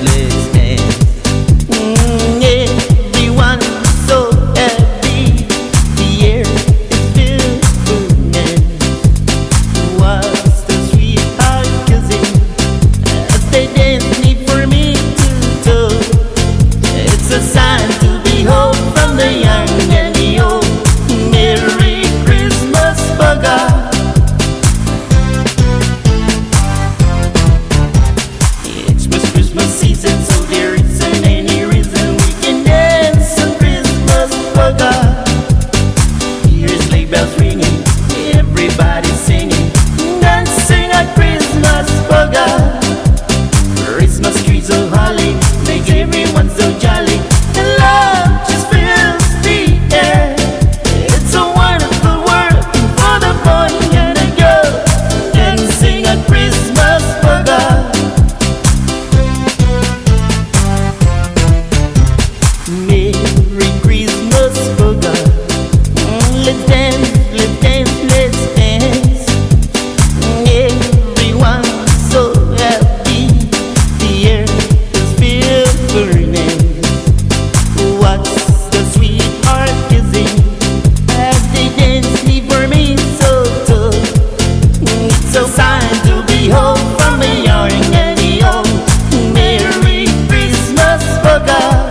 Let's dance. Everyone so happy. The air is filled with men. What's the sweetheart kissing as they dance need for me to do? It's a sign to behold from the young and the old. Merry Christmas, bugger. It's Christmas season, so there isn't any reason we can dance on Christmas, bugger. Here's sleigh bells ringing, everybody's singing, dancing at Christmas, bugger. Christmas trees so holly makes everyone so jolly, and love just fills the air. It's a wonderful world for the boy and the girl, dancing at Christmas, bugger. Merry Christmas, bugger. Let's dance, let's dance, let's dance. Everyone so happy. The air is filled burning. What's the sweetheart kissing as they dance for me so too? It's a sign to behold from the young and the old. Merry Christmas, bugger.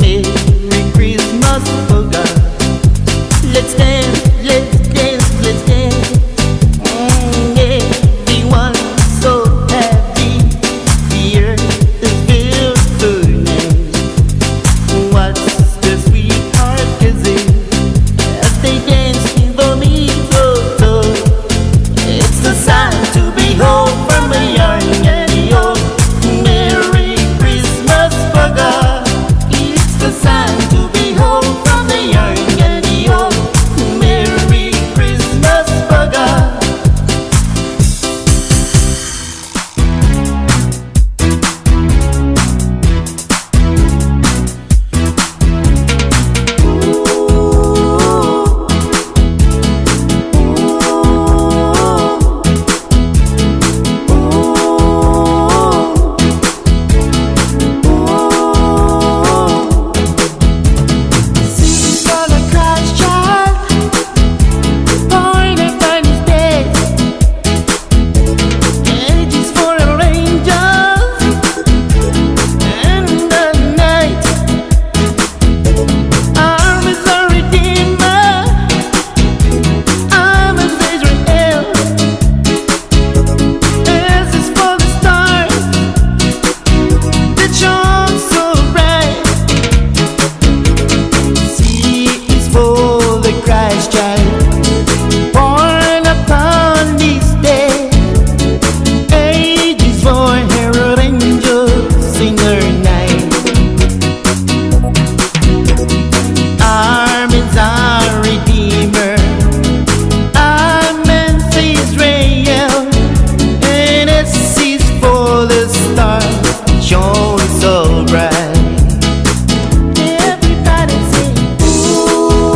Merry Christmas, bugger. Let's dance, let's dance, let's dance. Everyone so happy. The earth is filled burning. What's the sweetheart kissing as they dance in the mistletoe? It's the sign to behold from the young and the old. Merry Christmas, bugger. It's the sign to behold from the young and the old. Merry Christmas, bugger. C for the Christ child, born upon his day. H is for our angels and the night. R is our Redeemer, I'm is Israel. S is for the star that shone so bright. C is for the Christ child, born upon this day. H is for herald angels sing their night. R is our Redeemer, I meant Israel, and S is for the star shone so bright. Everybody sing, ooh,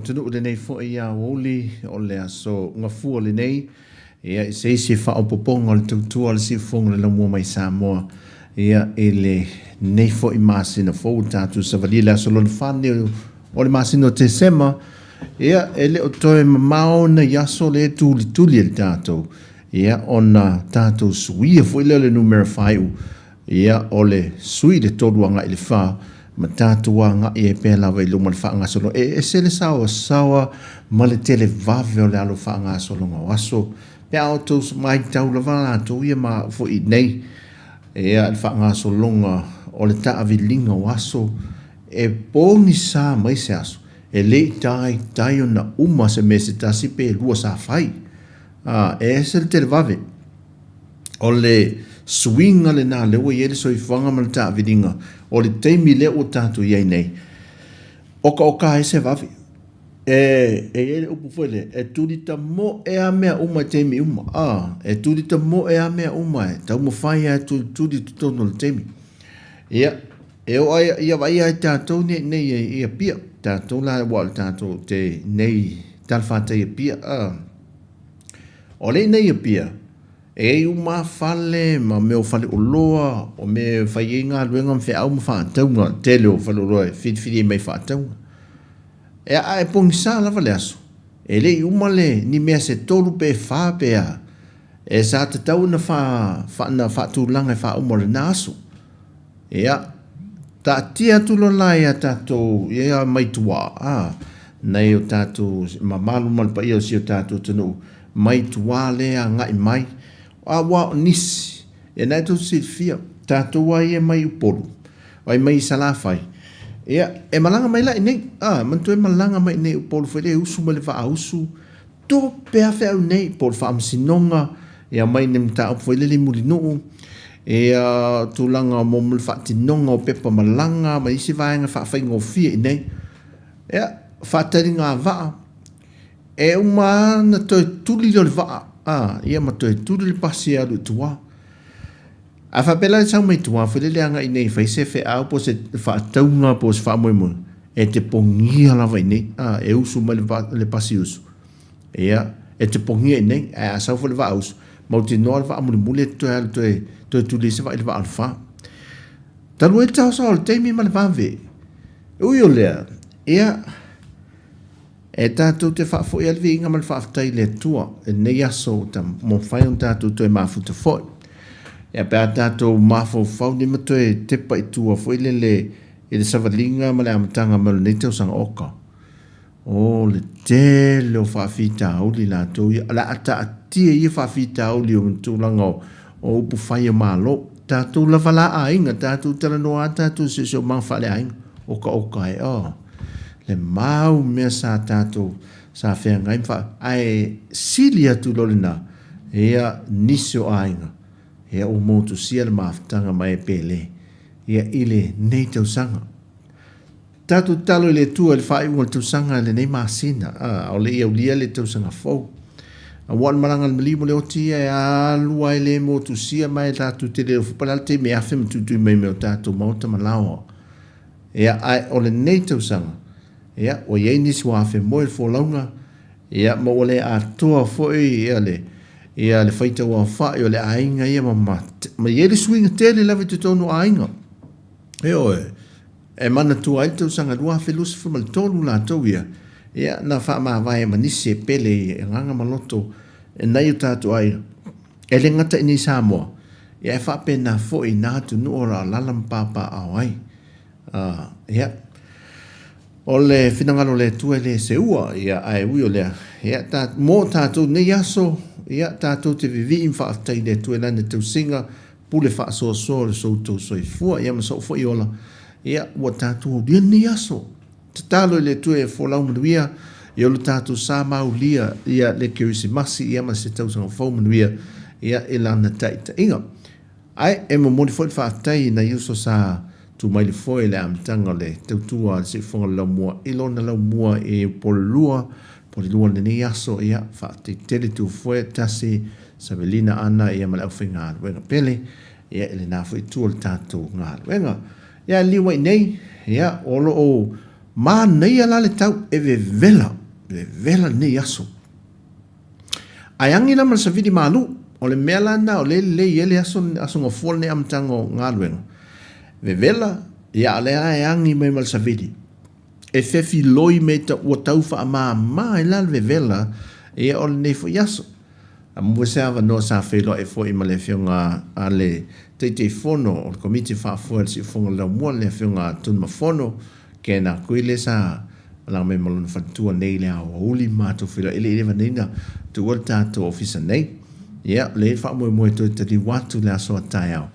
atunuu i lenei foi aoauli o le aso Gafua lenei, ia, i se isi faaopoopoga o le tautua a le Siufofoga o le Laumua mai Samoa, ia, i lenei foi masina fou ua tatou savalia i le aso lona fa lenei o le masina o Tesema, ia, e le o toe mamao nai aso lea e tulituli e le tatou, ia, ona tatou suia foi lea o le numera faaiu, Ia, o le sui i le tolu agai i le fa, ma tatou agai ai pea lava i luma le faagasologa. E ese le saoasaoa ma le televave o le alo faagasologa o aso, pe a outou matau lava latou ia ma au foi nei, ia, le faagasologa o le taaviliga o aso, e pogisa mai se aso, e le i taitai ona uma se mea se tasi pe lua sa fai. A, e ese le televave. O le suiga lena lea ua i ai le soifuaga ma le taaviliga o le taimi lea ua tatou i ai nei, okaoka ai se vave. E, e i ai le upu foi lea, e tulitamoe lava mea uma i taimi uma. A, e tulitamoe lava mea uma, e taumafai lava e tulituli i totonu o le taimi. Ia, e oo lava ia vaaia ai tatou nei, nei i Apia, tatou la ua o le tatou te nei talafatai i Apia, a. O lea nei Apia, e i ai uma lava fale ma mea o faleoloa, o mea e fai ai galuega ma feau ma faatauga, tele o faleoloa e filifili ai mai faatauga. E a e pogisa lava le aso, e le i uma le ni mea se tolu pe fa pe a, e sa tatau ona fa, fa, na faatulaga e faauma o lena aso. Ia, taatia atu loa la ia tatou, ia mai tua, a, nai o tatou mamalu ma le paia o si o tatou atunuu, mai tua lea agai mai, aua o nisi, ia na e tou silafia, tatou lava ia mai Upolu, ai mai Salafai, ia, e malaga mai la i inei, a, manatua e malaga mai i inei i Upolu foi lea e usu mai le vaa usu, Tupe a feau nei, po o le faamasinoga, ia mai ni mataupu foi lele i Mulinuu, ia tulaga mo le faatinoga o pepa malaga ma isi vaega faafaigofie i inei. Ia, faataliga vaa, e uma lava ona toe tuli lea o le vaa, a, ia ma toe tuli le pasi e alu i tua. A faapea la e sau mai tua foi lele agai i inei e fai se feau po o se faatauga po o se faamoemoe, e te pogia lava i inei, a, e usu mai le pasi usu, ia, e te pogia i inei, ae a sau foi le vaa usu, mautinoa le vaa mulimuli e te toe alu toe, toe tuli ai se vaa i le vaa o le fa. Talu ai le saosaoa o le taimi ma le vave. E ui o lea, ia, E tatou te faafoi ai le viiga ma le faafetai i le Atua i lenei aso ua mafai ona tatou toe mafuta foi. Ia pe a tatou mafaufau nei ma toe tepa i tua foi lele i le savaliga ma le amataga mai o lenei tausaga oka. O le tele o faafitauli latou ia, o le a taatia ia faafitauli o tulaga o upu fai o Malo. Tatou lava la aiga, tatou talanoa lava tatou siosiomaga faaleaiga, okaoka e, oh. Le mau mea sa tatou sa feagai ma faa ae sili atu loa lena ia nisi o aiga ia ua motusia le mafutaga ma e pele ia i lenei tausaga. Tatou tatalo i le Atua i le faaiuga o le tausaga i lenei masina a o le i aulia le tausaga fou. Aua o le malaga a le maliu ma le oti ia e alu a e le motusia ma e tatou te le iloa foi po o le a le taimi e afe ma tuitui mai ma o tatou maota ma laoa. Ia, ae o lenei tausaga, ia, ua i ai nisi ua afemoe le folauga, ia, ma ua le atoa foi ia le, ia le faitauaofai o le aiga ia ma, ma, ma i ai le suiga tele lava i totonu o aiga. Ioe, e manatua ai le tausaga 2023 latou ia, ia, na faamavae ma nisi e pele i agaga ma loto e nai o tatou aiga. E le gata i nei Samoa, ia e faapena foi i nā atunuu o lo o alaala ma papaaao ai. Ia, o le finagalo o le Atua e le seua, ia, ae ui o lea, ia, ta, mo tatou nei aso, ia, tatou te vivii ma faafetai i le Atua i Lana tausiga, pule faasoasoa o le so outou soifua, ia ma sou foi ola, ia, ua tatou aulia lenei aso. Tatalo i le Atua ia folau manuia ia lo tatou sa maulia ia le Kerisimasi ia ma se tausaga fou manuia ia i Lana taitaiga. Ae e momoli foi le faafetai i nai uso sa tu mai le foe i le amataga o le tautua a le Siufofoga o le Laumua i lona laumua i Upololua, Polelua lenei aso ia faafetai tele Tufoe Tasi Savelina Ana ia ma le aufaigaluega pele ia i lena foi itu o le tatou galuega. Ia liu mai nei, ia, o lo o manaia la le tau e vevela. vevela lenei aso. Ae agi la ma le savili malu. O le mea la lena o lea e lelei ai le aso, aso gafua lenei amataga o galuega. Vevela, ia a o lea e agi mai ma le savili. E fefiloi me ta, ua tau faamama ai la le vevela, ia o lenei foi aso. A maua se avanoa sa feiloai foi ma le Afioga a le Taitaifono o le Komiti Faafoe o le Siufofoga o le Laumua, le Afioga a Tunumafono Ken Akuile sa malaga mai ma lona faletua nei i le aoauli ma matou feiloai e le i leva nei na tuua le tatou ofisa nei. Ia, o lea e faamoemoe toe taliu atu le aso a taeao.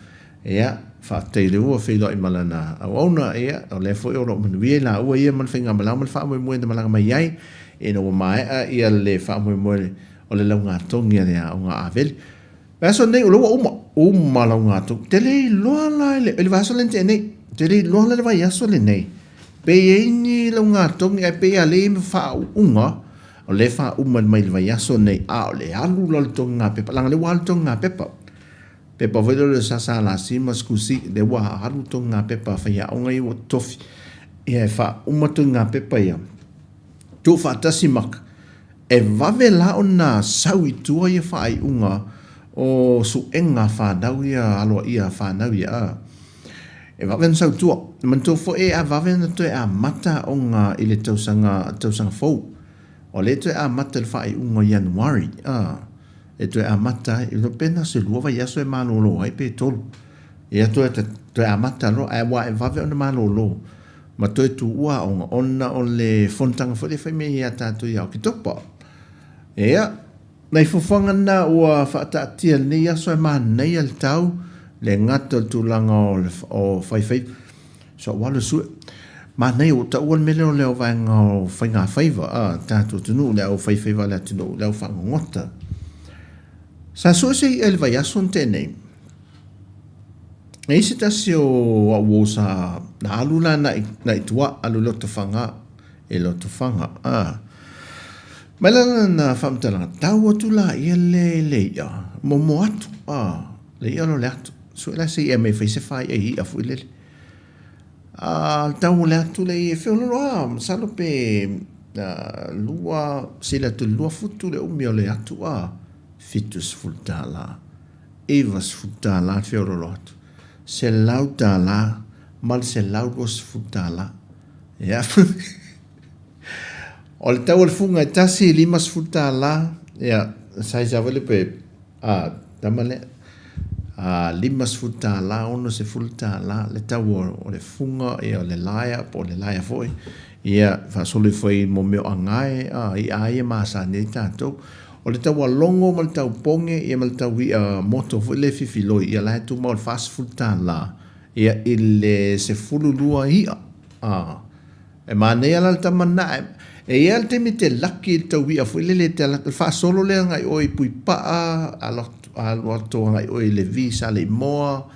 Ia, faafetai o lea ua feiloai ma lana auauna, ia, o lea foi o lo o manuia i laua ia ma le faigamalaga ma le faamoemoe na malaga mai ai ina ua maea ia le faamoemoe o le laugatogi a le Aoga Avele. Vaiaso lenei o lea ua uma, uma laugatogi. Te le iloa la i le, i le vaiaso lea na tea nei, te le iloa la le vaiaso lenei, pe i ai ni laugatogi ae pei lava lea e i ai ma faauuga, o lea e faauma mai i le vaiaso lenei, a o le alu la o le togigapepa, leaga o lea ua alu le togigapepa. Pepa foi lea o le SSLC ma SCUSI, lea ua alu togigapepa a faiaoga ia ua totofi. Ia e faauma togigapepa ia, tuufaatasi maka, E vave la ona sau i tua ia faaiuga o suega a fanau ia aloaia a fanau ia a. E vave ona sau i tua. E manatua foi a vave ona toe amata aoga i le tausaga tausaga fou. O lea e toe amata i le faaiuga o Ianuari a. E toe amata ai, pe na o se lua vaiaso e malolo ai pe tolu. Ia toe toe amata loa ae aua e vave ona malolo. ma toe tuua aoga ona o le fonotaga foi lea e fai mai ia tatou ia Oketopa. Ia, nai fuafuaga na ua faataatia i lenei aso e manaia le tau, le gata o le tulaga o le o faifaiva. So ua alu e sue. Manaia ua taua le mea lea o le vaega o faigafaiva a tatou atunuu, le au faifaiva a le atunuu, le au fagogota. Sa sue se i'a i le vaiaso na tea nei. E i ai se tasi o au uo sa na alu la na i tua, alu i Lotofaga, i Lotofaga, a. Mai la lana faamatalaga, tau atu laia le le i'a, momo atu, a, le i'a lea o le atu. Sue la se i'a e aumai e fai se fai'a i i'a foi lele. A, le tau o le atu lea e feololo lava, masalo pe lua, sili atu i le 2 futu le umi o le atu, a, $70. $90 le feololo atu, $100 ma le $120. Ia. O le tau o le fuga e tasi, $50. Ia, size lava le pe, a, tama lea. A, $50, $60 le tau o le fuga, ia, o le laea, po o le laea foi. Ia, faasolo ifo ai mo mea o agae, a, i'a ia masani ai tatou. O le tau a logo ma le tau poge ia ma le tau i'a moto foi lea e fifiloi ia la e tumau i le $40 ia i le 12 i'a. A e manaia la le tama lena ae e i ai lava le taimi e te laki i le tau i'a foi lele e te alu atu, faasolo lea agai oe i Puipaa, alu atu alu atu agai oe i Levi Saleimoa,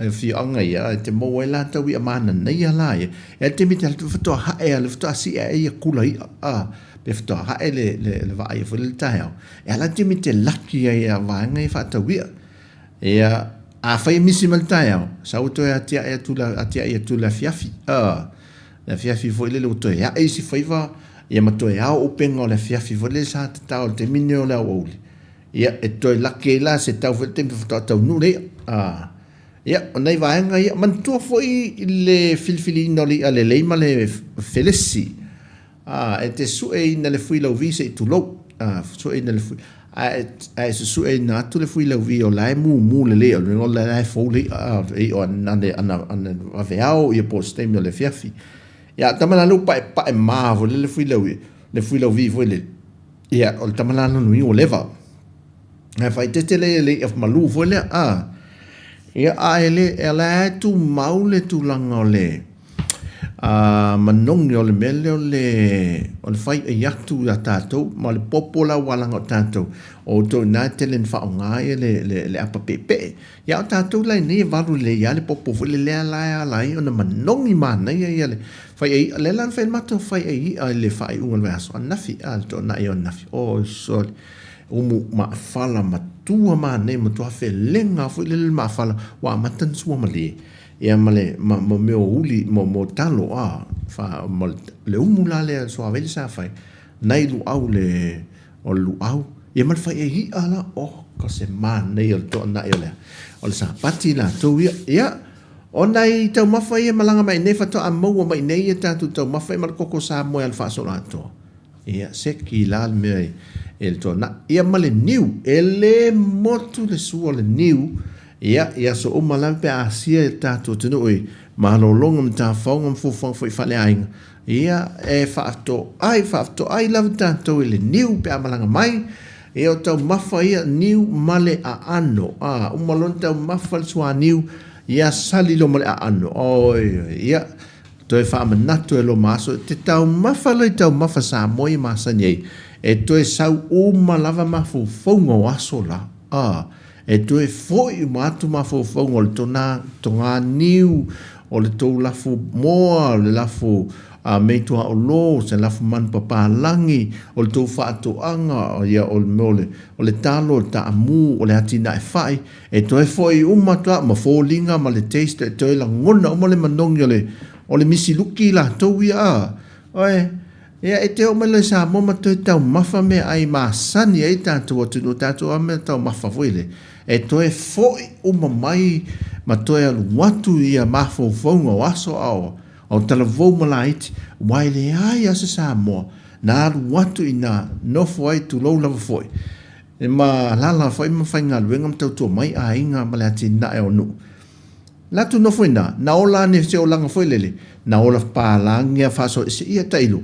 afioaga ia e te maua ai la tau i'a mananaia la ia. E ai le taimi e te alu atu faatoa hae lava faatoa sii ae ia kula i'a a pe faatoa hae le le le vaa ia foi lele taeao. E ala le taimi e te laki ai ia vaega ia faatau i'a. Ia afai e misi mai le taeao, sau e toe atiae atu le atiae atu le afiafi a le afiafi foi lele ua toe ae isi faiva ia ma toe ao upega o le afiafi foi lele sa tatao i le taimi lenei o le aoauli. Ia, e toe laki ai la se tau foi le taimi faatoa taunuu le i'a. A, ia, o nai vaega ia. Manatua foi le filifiliina o le i'a lelei ma le felesi. A, e te sueina le fuilauvi se i tulou. A, sueina le fui, ae, ae susueina atu le fuilauvi o la e mumu lelei, o le mea o la e fou le i'a, a, e i'a ana, ana, ana vaveao ia po o se taimi o le afiafi. Ia, a tama la lea ua paepae ma foi lea le fuilauvi, le fuilauvi foi lele. Ia, o le tama la lona uiga ua leva. Ae faaeteete lea i le i'a malu foi lea, a. Ia, a e le, e la e tumau le tulaga o le a, manogi o le mea lea o le, o le fai'ai atu ia tatou, ma le popo la ua laga o tatou, o outou i ina e tele ina faaaoga ia le, le, le apa peepee. Ia, a o tatou la iinei e valu lelei lava le popo foi lea la e ala ai ona manogi manaia ia le fai'ai i'a. Lea la na fai ai le matou fai'ai i'a i le faaiuga o le vaiaso ananafi, a, le toonai o ananafi. Oi sole, umu maafala matua manaia, matua felega foi lele le maafala ua amata ona sua malie, ia ma le, ma, ma mea o uli, ma, ma talo, a, fa, ma le umu la lea suavai lea sa fai. Nai luau le o le luau, ia ma le faiʻai iʻa la, oka se manaia o le toanai o le o le Sapati latou ia. Ia, o nai taumafa ia e malaga mai nei faatoa maua mai nei ia tatou taumafa ia ma le koko Samoa e alu faasoloatoa. Ia, seki la le mea e le toanai. Ia ma le niu, e le motu le sua o le niu, ia, i aso uma lava pe a asia i le tatou atunuu i malologa ma tafaoga ma fuafuaga foi faaleaiga, Ia, e faafetoai, faafetoai lava tatou i le niu pe a malaga mai. Ia, o taumafa ia, niu ma le aano. A, uma loa ona taumafa le suaniu, ia sali loa ma le aano. Oi, oi, ia, toe faamanatu e loma aso, te taumafa loa i taumafa Samoa ia masani ai, e toe sau uma lava mafaufauga o aso la. A, e toe foi uma atu mafaufauga o le tona, toga niu, o le tou lafo moa, o le lafo a meituaolo, o se lafo manupapalagi, o le tou faatoaga, ia, o le mea o le, o le talo, o le taamu, o le atinae fai, e toe foi uma atu lava ma foliga ma le taste, e toe lagona uma le manogi o le, o le misiluki latou ia, a, oe. Ia, e te oo mai loa i Samoa ma toe taumafa meaai masani ai tatou atunuu, tatou a mea taumafa foi le, e toe foi uma mai ma toe alu atu ia mafaufauga o aso a o, o talavou ma laiti, aua e leai a se Samoa na alu atu i na nofo ai tulou lava foi, e ma alala foi ma faigaluega ma tautua mai aiga ma le atinae o nuu. Latou nofo i ina, na ola ane se olaga foi lele, na ola palagi a faasoese ia tailo.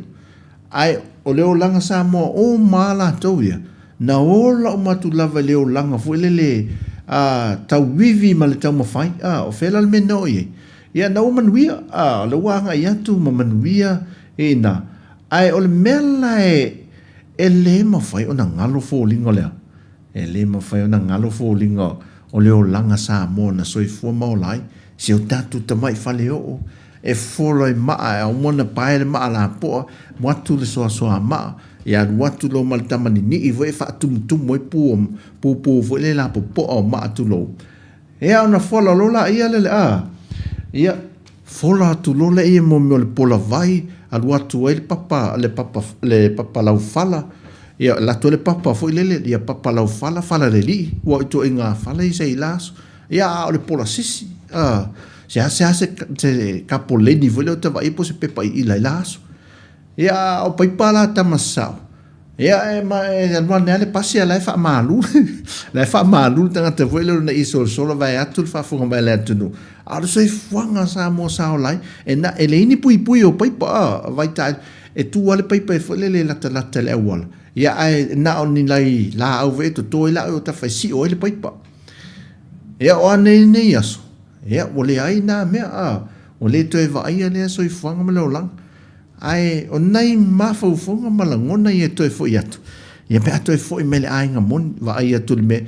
Ae o le olaga Samoa uma a latou ia, na ola uma atu lava i le olaga foi lele a tauivi ma le taumafai, a o fea la le mea na oo i ai? Ia na ua manuia, a o lea ua agai atu ma manuia i ina. Ae o le mea la e le mafai ona galo foliga o le a? E le mafai ona galo foliga o le olaga Samoa na soifua ma ola ai si o tatou tamai faleoo e fola i maa e uma ona pae le maa lapoa mo atu le soasoa maa e alu atu loa ma le tama ninii foi e faatumutumu ai pu o pupu foi le lapopoa o maa tulou. Ea ona fola loa laia lele a ia fola atu loa laia mo mea o le pola vai alu atu ai le papa le papa le papa laufala ia alu atu ai le papa foi lele ia papa laufala fala le alii ua o ituaiga fala ia sa i la aso ia a o le pola sisi a seasea se se kapoleni foi lea ou te vaaia po o se pepa iila i la aso ia a o paipa la tama sao Ia, e, ma, e alu ane lava le pasi a la e faamalu. La e faamalu le tagata foi lea ona i solosolo vae atu le faafofoga mai a le atunuu. A o le soifuaga Samoa sa ola ai, e, na, e leai ni puipui o paipa, a, vaitaele, e tu lava le paipa e foi lele e latalata i le auala. Ia, ae na o ni nai laau foi e toto ai laau e o tafa e sio ai le paipa. Ia, o a nei nei aso, ia, ua leai na mea, a, ua le toe vaaia lea soifuaga ma le olaga. Ae o nai mafaufauga ma lagona ia e toe foi atu, ia pe a toe foi mai le aiga moni, vaai atu i le mea.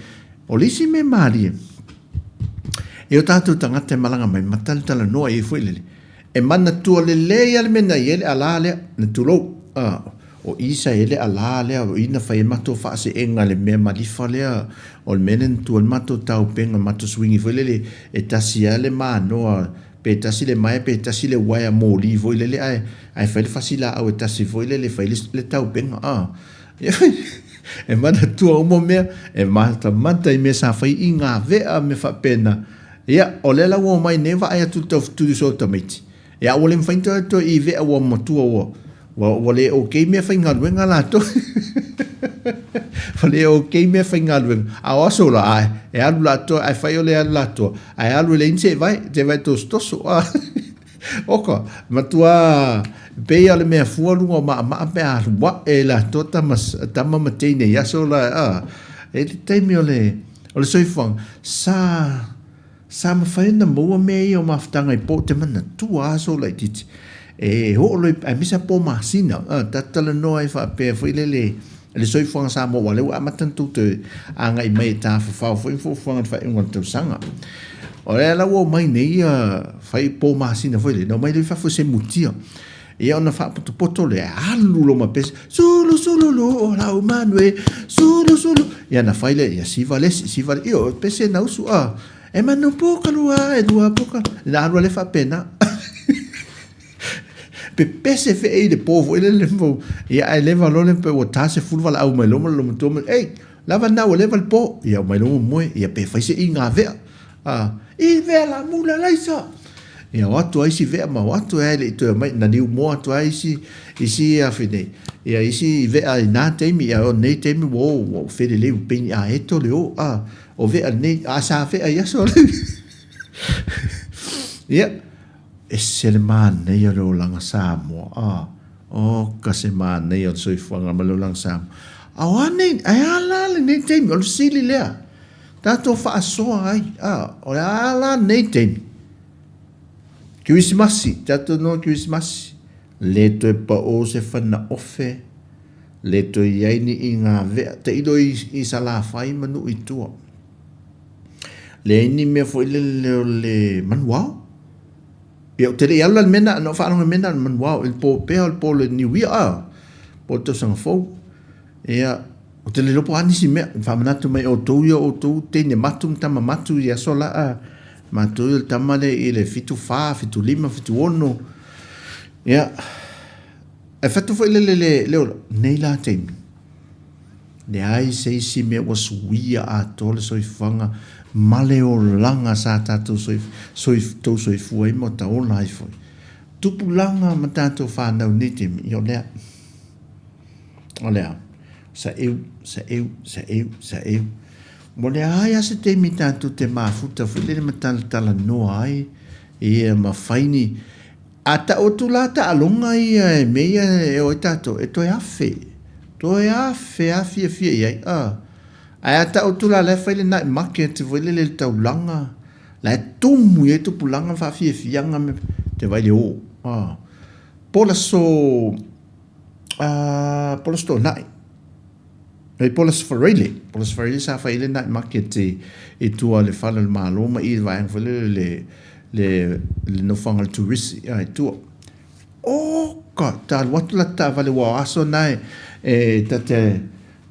O le isi mea malie, e o tatou tagata e malaga mai ma talatalanoa i ai foi lele, e manatua lelei lava le mea na i ai le alā lea, na tulou, a, o i sa i ai le alā lea, o i na fai ai le matou faaseega i le mea malifa lea, o le mea lea na tua i le matou taupega, le matou suigi foi lele, e tasi lava le manoa Pe tasi le maea pe tasi le uaea moli foi lele ae ae fai le fasi laau e tasi foi lele fai le, le taupega a. E manatua uma mea, e matamata i mea sa fai i ngā vea mea faapena. Ia, o lea la ua omai nei vaai atu le taufetuli o tamaiti. Ia, ua le mafai ona toe i vea ua matua ua Ua, ua le okay meafaigaluega latou. Ua le okay meafaigaluega. A o aso la, ae, e alu latou, ae fai o le alu latou, ae alu e leai ni seevae, seevae tosotoso. Oka, matua pei o le mea fua luga o maamaa pe a alu ae latou tama, tama ma teine i aso la, a, e le taimi o le, o le soifuaga, sa, Sa mafai ona maua mea ia o mafutaga i po, ou te manatua aso laitiiti e oo loa i, aemaise lava po masina, a, tatou talanoa ai faapea foi lele i le soifuaga Samoa aua o lea ua amata ona tou toe agai mai e tafafao foi ma fuafuaga i le faaiuga o le tausaga. O lea la ua omai nei ia fai po masina foi lele, na omai lea i fafo e semutia. Ia ona faapotopoto lea, alu loa ma pese, sulu sulu lu o lau manu e, sulu sulu. Ia na fai lea, ia siva le isi, siva le, io, pese na usu, a, e manu poka lua, e lua poka. Na alu ale faapena. Pepese feʻe i le po foi lele mo ia ae leva loa le pe ua ta 10 valaau mai loa ma le loomatua ma ei lava lena ua leva le po ia omai loa moe ia pe fai se iga vea a i vea la mula laisa ia o atu ai isi vea ma o atu ai le i toe omai na niu moa atu ai isi isi afi nei ia isi vea i na taimi ia o nei taimi ua o ua felelei ua peini a eto le o a o vea nei a sa vea i aso ia Ese le manaia o le olaga Samoa a oka se manaia o le soifuaga ma le olaga Samoa. A o a nei, ae a la lenei taimi, o le fesili lea, tatou faasoa ai, a, o le a la lenei taimi? Kerisimasi, tatou noa Kerisimasi, le toe pao se fana ofe, le toe i ai ni iga vea, tailo i, i Salafai ma Nuu i tua. Leai ni mea foi lele o le manuao. Ia, ou te le i alu la i le mea na, na ou faalogo i le mea na o le manuao, i le po pea o le po o le New Year, a, po o le tausaga fou. Ia, ou te le iloa po o a nisi mea, faamanatu mai outou ia, o outou teine matu ma tama matu i aso la, a, matou ia o le tama lea i le 74, 75, 76. Ia, ae fai atu foi lele le, le ola, nei la taimi. Leai se isi mea ua suia atoa le soifuaga ma le olaga sa tatou tou soifua ai ma ta ola ai foi. Tupulaga ma tatou fanau nei taimi, ia o lea. O lea. Saeu, saeu, saeu, saeu. Ua leai lava se taimi tatou te mafuta foi lele ma talatalanoa ai, ia ma fai ni, A tau atu la taaloga ia e mea ia e o ai tatou, e toe afe, toe afe lava fiafia i ai. A, ae a tau atu la la e fai le night market foi lele i le taulaga, la e tumu i ai tupulaga ma faafiafiaga me te vaai i le o. A, po o le aso, a, po o le aso Toonai. Nei po o le Aso Faraile, po o le Aso Faraile sa fai ai le night market i, i tua o le fale o le Malo ma i le vaega foi lele le, le, le nofoaga o le turisi a i tua. Oka! Ta alu atu la taavale ua o aso na e, e ta te,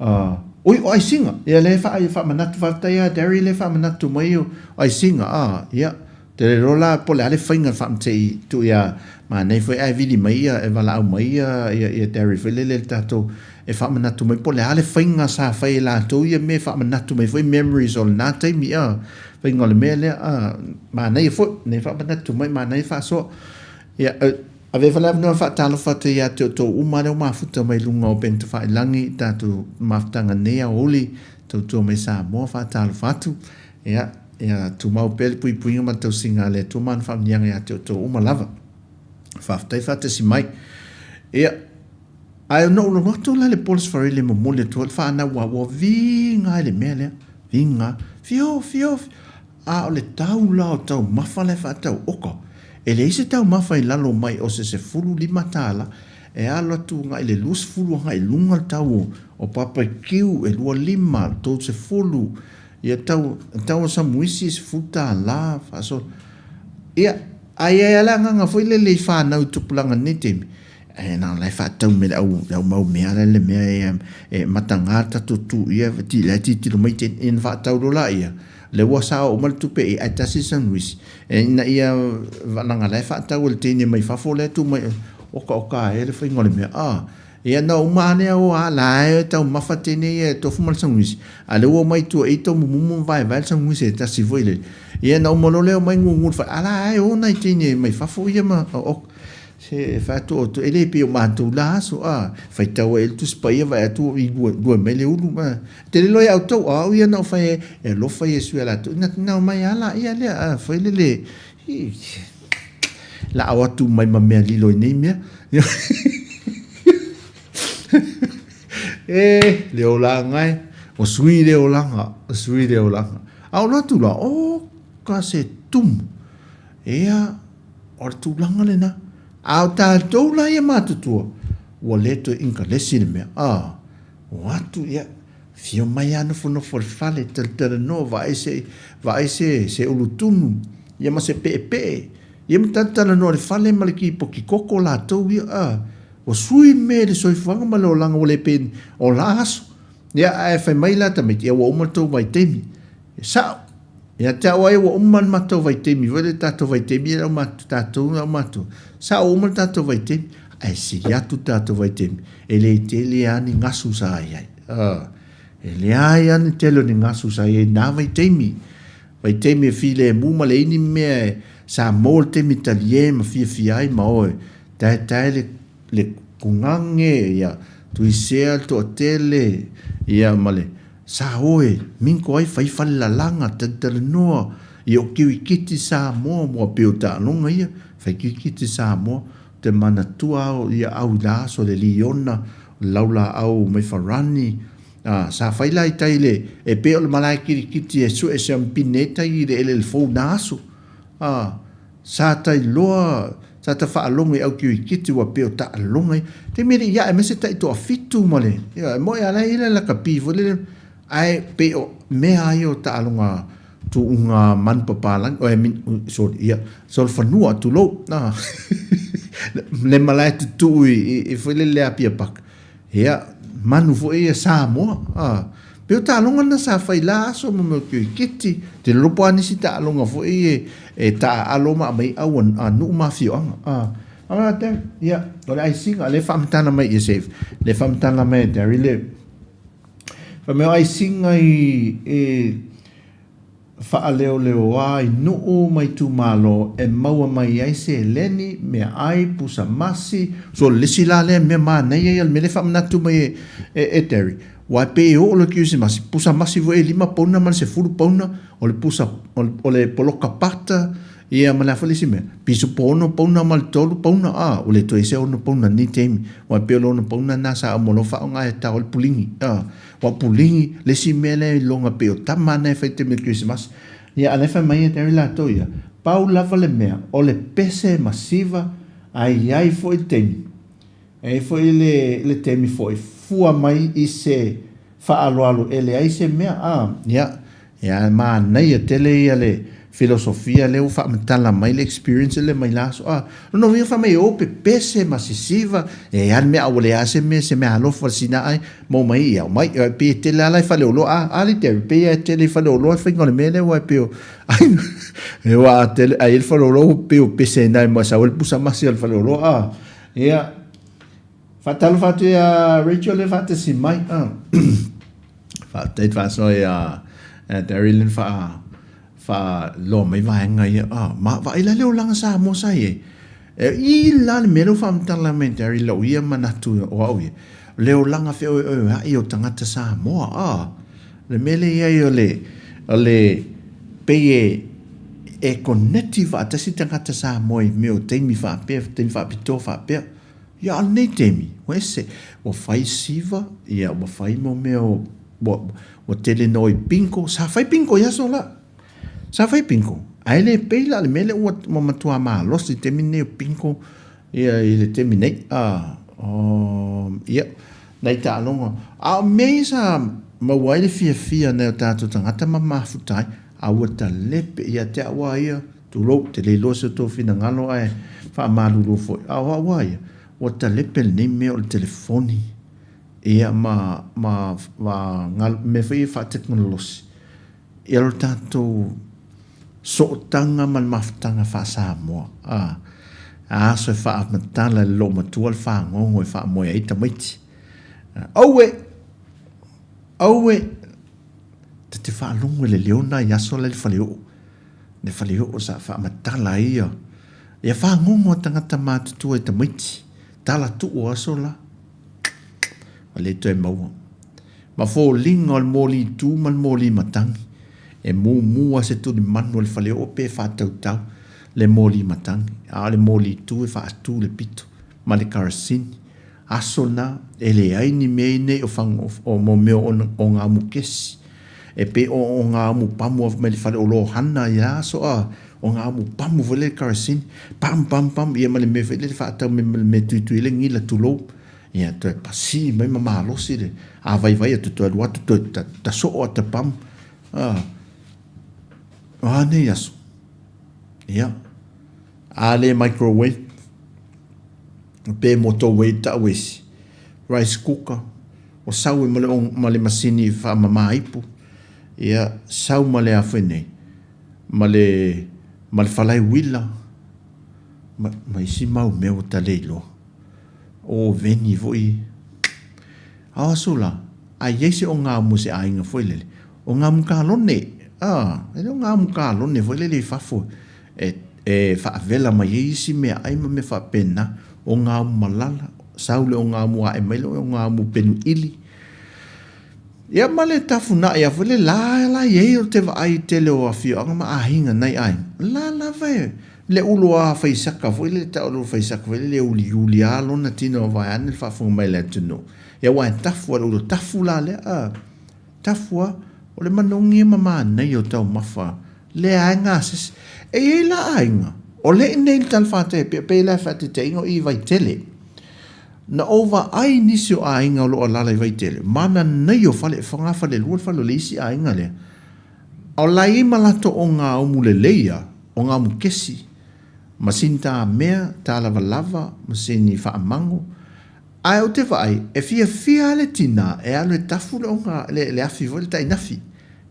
uh, oi o aisiga, ia lea e faa, faamanatu faafetai a Darry lea e faamanatu mai o aisiga, a, ia, Te le iloa la po o le a le faiga faamatei tuu ia manaia foi ae vili mai ia e valaau mai ia ia ia Derry foi lele le tatou e faamanatu mai po o le a le faiga sa fai e latou ia mea e faamanatu mai foi memories o lena taimi a faiga o le mea lea a manaia foi nei faamanatu mai manaia faasoa ia Avea foi le avanoa e faatalofa atu ia te outou uma lea ua mafuta mai luga o upega tafailagi i tatou mafutaga nei aoauli tautua mai Samoa faatalofa atu Ia, ia tumau pea le puipuiga ma le tausiga a le Atua ma ana faamanuiaga ia te outou uma lava. Faafetai faatasi mai. Ia, ae na ou logo atu la le Paulus Farele e momoli atu ai le fanau ua, ua viga ai le mea lea, viga, fio, fio, fio. A o le tau la o taumafa la e faatau oka, e leai se taumafa i lalo mai o se $15, e alu atu agai le 20 agai i luga le tau o, o papakiu e 25, 30, Ia tau, tau o samuisi e $10 faasolo. Ia, ae i ai lava le agaga foi lele i fanau i tupulaga i lenei taimi, e na o la e faatau mai le au, le au mau mea la le mea e, e mataga le tatou tu ia, ti, la e tilotilo mai te, ia na faatau loa laia, lea ua sao uma le tupe i ai, ae tasi le samuisi, e, ina ia, leaga la e faatau e le teine mai fafo lea e tu mai, okaoka ai le faiga o le mea, ah. Ia na uma ane au a la e taumafa tene ia e tofu ma le saguisi. A lea ua omai tua i taumumumu ma vaevae le saguisi e tasi foi le. Ia na uma loa lea omai gugu le fale. A la e o nai teine mai fafo ia ma o se e fai atu outou e le pei o matou la aso a faitau ai le Tusi Paia vaai atu i lua, lua mai le ulu ma te le iloa ia outou a au ia na ou fai e alofa Iesu ia latou na na omai a la ia lea a foi lele Laau atu mai ma mea lilo i nei mea. E, le olaga e. O sui le olaga, o sui le olaga. A o atu la, o ka se tumu. Ea, o le tulaga lena. A o tatou la ia matutua, ua le toe inkalesi le mea. A, o atu ia, Afio mai a nofonofo i le fale, talatalanoa, vaai se, vaai se, se ulutunu, ia ma se peepee, ia ma talatalanoa i le fale ma le kipoki koko latou ia, a, ua sui mea i le soifuaga ma le olaga ua le pei o la aso. Ia, ae fai mai la tamaiti, ia ua uma le tou vaitaimi. E sao. Ia te au ai ua uma le matou vaitaimi foi le tatou vaitaimi e lau matou tatou lau matou. Sa uma le tatou vaitaimi, ae sili atu le tatou vaitaimi, e le tele lava ni gasu sa i ai. E leai lava ni tele o ni gasu sa i ai i na vaitaimi. Vaitaimi e filemu ma leai ni mea e sa maua le taimi e talie ma fiafia ai ma o e taetae le le kugage, ia, tuisea le toatele, ia, ma le sa o e minko ai, fai fale lalaga, talatalanoa, ia o kirikiti Samoa, ua pei o taaloga ia, fai kirikiti Samoa, ou te manatua au ia au i la aso le liona, o le laulaau mai Farani, a, sa fai la i tai i le, e pei o le malae kirikiti e sue siampine ai tai i le eleele fou i na aso. A, Sa ta iloa, sa ta faalogo i au kirikiti ua pei o taaloga ia. Taimi e le i ae mai se tai toafitu ma le, ioe, e moe a la e i ai le lakapi foi lele, ae pei o mea lava ia o taaloga tuuga manupapalagi, I mean, sorry, ia, solofanua, tulou, a, le malae tutuu i foi lele i le Apia Paka. Ia, manu foi ia Samoa, a. Pei o taaloga na sa fai la aso mo mea o kiriketi, te lolopo lava nisi taaloga foi e, e taaalo ma aumai au a nuu ma afioaga, a. A Derry, ia, o le aisiga, lea e faamatala mai ia se, lea e faamatala mai e Derry le, fai mai o aisiga i, i, Faaleoleoa i nuu ma itumalo e maua mai ai seleni, meaai, pusa masi, so o le isi la lea mea manaia ia o le mea lea e faamanatu mai e e Terry, aua e pei e oo loa i le kerisimasi, pusa masi foi e lima pauna ma le sefulu pauna, o le pusa o le poloka pata, ia ma le a foi le isi mea, pisupo ono pauna ma le tolu pauna, a, ua le toe i ai se ono pauna i lenei taimi, aua e pei o le ono pauna lena sa uma loa faaaoga e tao ai le puligi, a. Ua puligi le isi mea lea iloga pei o tama na e fai taimi o le Kerisimasi. Ia a lea fai mai e Terry latou ia, pau lava le mea o le pese ma siva a i ai foi le taimi, e i ai foi le le taimi foi fua mai i se faaaloalo e leai se mea a. Ia, ia manaia tele ia le filosofia lea ua faamatala mai le experience lea mai la aso a. Lona uiga fai mai e o pepese ma sisiva, e a le mea a ua leai se mea, se mea alofa sina ai, maua mai ia omai, e pei e tele lava la i faleoloa, a, a le Terry, pei lava e tele i faleoloa le faiga o le mea lea aua e pei o, ai, aua a tele, a i ai le faleoloa ua pei o pese ai na e sau ai le pusa masi a le faleoloa, a. Ia, faatalofa atu ia Rachel lea e faatasi mai, a. Faafetai faasoa ia Terry lea na faa faailoa mai vaega ia. Ah, ma vaai la le olaga Samoa sa i ai. E i la le mea lea ua faamatala mai e Terry lou ia manatu o au ia, le olaga feoeoea'i o tagata Samoa. Ah, le mea lea i ai o le, o le pei e, e koneti faatasi tagata Samoa i mea o taimi faapea, taimi faapitoa faapea. Ia, a o lenei taimi, ua ese, ua fai siva, ia, ua fai mo mea o, ua, ua tele nō i bingo, sa fai bingo i aso la. Sa fai bingo, ae le pei la le mea lea ua, ua matua malosi i le taimi lenei o bingo, ia, i le taimi nei. A, o, ia, nai taaloga. A o mea ia sa maua ai le fiafia o nai o tatou tagata ma mafuta ai, a ua talepe ia te au lava ia, Tulou, te le iloa se tou finagalo ae faamalulu foi. A o au a ia, ua talepe lenei mea o le telefoni, ia ma, ma, ma mea foi ia faatekonolosi, ia lo tatou sootaga ma le mafutaga faa-Samoa. A, a aso e faamatala e le loomatua le fagogo e faamoe ai tamaiti. Aue! Aue! Ta te faalogo i le leo na i aso la i le faleoo. Le faleoo sa faamatala ai ia, ia fagogo a tagata matutua i tamaiti, tala tuu o aso la, ua le toe maua. Ma foliga o le moli tu ma le moli matagi, e mumu lava se tulimanu o le faleoo pe faatautau le moli matagi, a o le moli tu e faatu le pito ma le karasini. Aso na, e leai ni mea i nei o fang, o mo mea o, o ngā mukesi. E pei o, o ngā umu pamu mai le fale o Lohana i aso a, o ngā umu pamu foi le karasini. Pam, pam, pam, ia ma le mea foi lele faatau mai ma le mea tuitui le ngila tulou. Ia toe pasi mai ma malosi le, a vaivai atu toe alu atu toe ta, ta soo ata pamu. A, o a nei aso? Ia, a le microwave, pe motorway ta'u isi, rice cooker, ua sau ai ma le, ma le masini faamama ipu, ia, sau ma le a foi nei. ma le ma le falae uila ma ma isi mau mea ua ta le iloa. O oveni foi. A o aso la, a i ai se ogaumu a se aiga foi lele, ogaumu kalone, a, e le ogaumu kalone foi lele i fafo e, e faavela mai ai isi meaai ma mea faapena, ogaumu malala, sau le ogaumu ae mai le ogaumu penu ʻili. Ia ma le tafunaʻi a foi le la la i ai o te vaai i tele o afioaga ma aiga nai aiga, la lava e le ulu a faisaka foi le tau o le ulu faisaka foi le uliuli a lona tino vaeane le faafofoga mai le atunuu. Ia aua e tafu a le ulu tafu la lea a tafu a o le manogi e ma manaia o taumafa lea e gasese. E i ai la aiga o le i nei le talafatai e pei la e faataitaiga o i Vaitele. Na ou vaai nisi o aiga o lo o alaala i Vaitele, mananaia o fale, fogafalelua le fale o le isi aiga lea. A o la e i ai ma latou ogaumu lelei a, ogaumu kesi, masini tamea, talavalava, masini faamago. Ae ou te vaai, e fiafia lava le tina e alu e tafu le oga, le, le afi foi, le tainafi.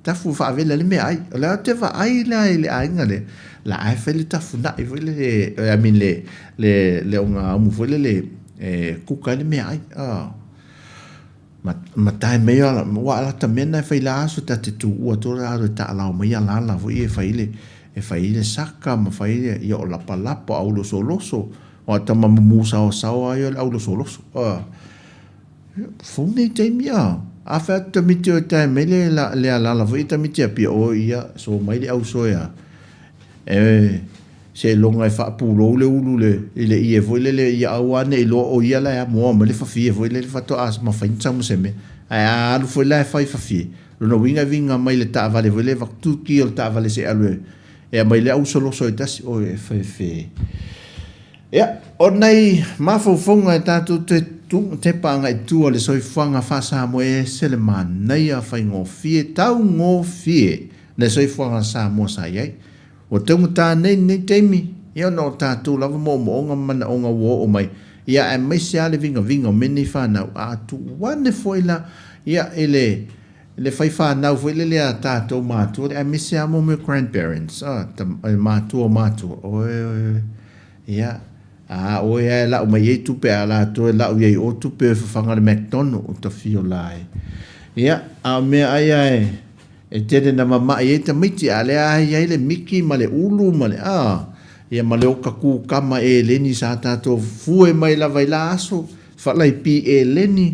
Tafu faavela le meaai. O lea ou te vaai la i le aiga lea, la e fai le tafuna'i foi lele, I mean le, le, le ogaumu foi lele e kuka ai le meaai. Ah. Ma, ma tae mai ala, ua alata mea na e fai la aso ta te tuua atu la alu e taalao mai alala foi e fai le, e fai le saka ma fai le, ia o lapalapa, o aulosoloso, o a tama mumu saosaoa ai o le aulosoloso. Ah. Fou nei taimi a. A fai atu tamiti o e tae mai le, le alala foi e tamiti Apia, o ia, so mai le auso e a. E, seiloga e faapulou le ulu le, i le ie foi lele, ia aua ne i iloa o ia la e amoa mai le fafie foi lele faatoa mafai ona sau ma se mea. Ae a alu foi la e fai fafie, lona uiga e viga mai le taavale foi lele, vakutu ki o le taavale se i alu e, e aumai le ausoloso e tasi, oi e fefe. Ia, o nai mafaufauga e tatou toe tepa agai tua le soifuaga faa-Samoa e ese le manaia faigofie, taugofie le soifuaga Samoa sa i ai. Ua taugata nei lenei taimi, ia ona o tatou lava moomooga ma manaoga ua oo mai, ia aemaise lava le vigaviga o mea nei fanau, a tuu ane foi la, ia, i le, le fai fanau foi lele a tatou matua, aemaise lava mo mea grandparents, a, matua o matua, oe, oe, oe. Ia, a oe a e lau mai ai tupe a latou e lau i ai o tupe e fafaga le McDonald o tafio la e. Ia, a o mea ai a e, e tele na mama'i ai tamaiti, a lea a i ai le miki ma le ulu ma le, a, ia ma le oka kukama eleni sa tatou fue mai lava i la aso, falaipi eleni,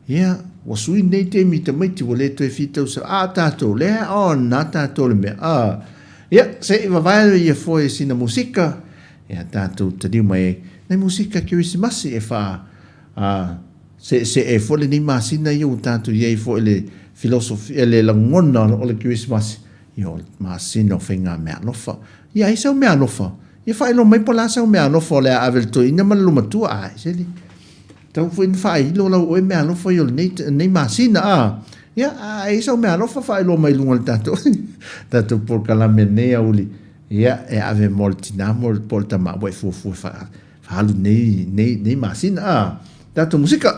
ia, ua sui nei taimi i tamaiti ua le toe fitau sa, a tatou, lea o na tatou le mea, a, Ia, se i vavae ia foi sina musika, ia tatou taliu mai ai. Nai musika Kerisimasi e wha a, se, se e foi lenei masina ia ua tatou i ai foi le filosofia, le lagona o le Kerisimasi. Ia o le masina o whainga mea alofa. Ia ai sau mea alofa. Ia whailo mai po la sau mea alofa o le a ave le toeaina ma le lumatua. Ai, se li. Tau foi na faailo lau oe meaalofa i o lenei, lenei masina, a. Ia, a e i sau meaalofa faailoa mai luga o le tatou, tatou polokalame nei auli. Ia, e ave mo le tinā mo le, po o le tama, ua e fuafua e faa, faalu nei, nei, nei masina, a. Tatou musika.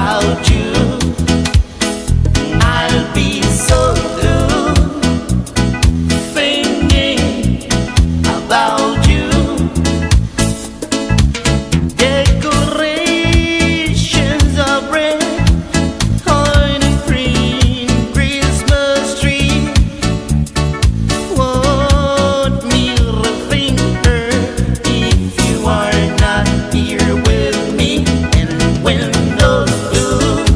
About you, I'll be so blue. Thinking about you. Decorations of red on a green Christmas tree. Won't mean a finger if you are not here with me. And when those blue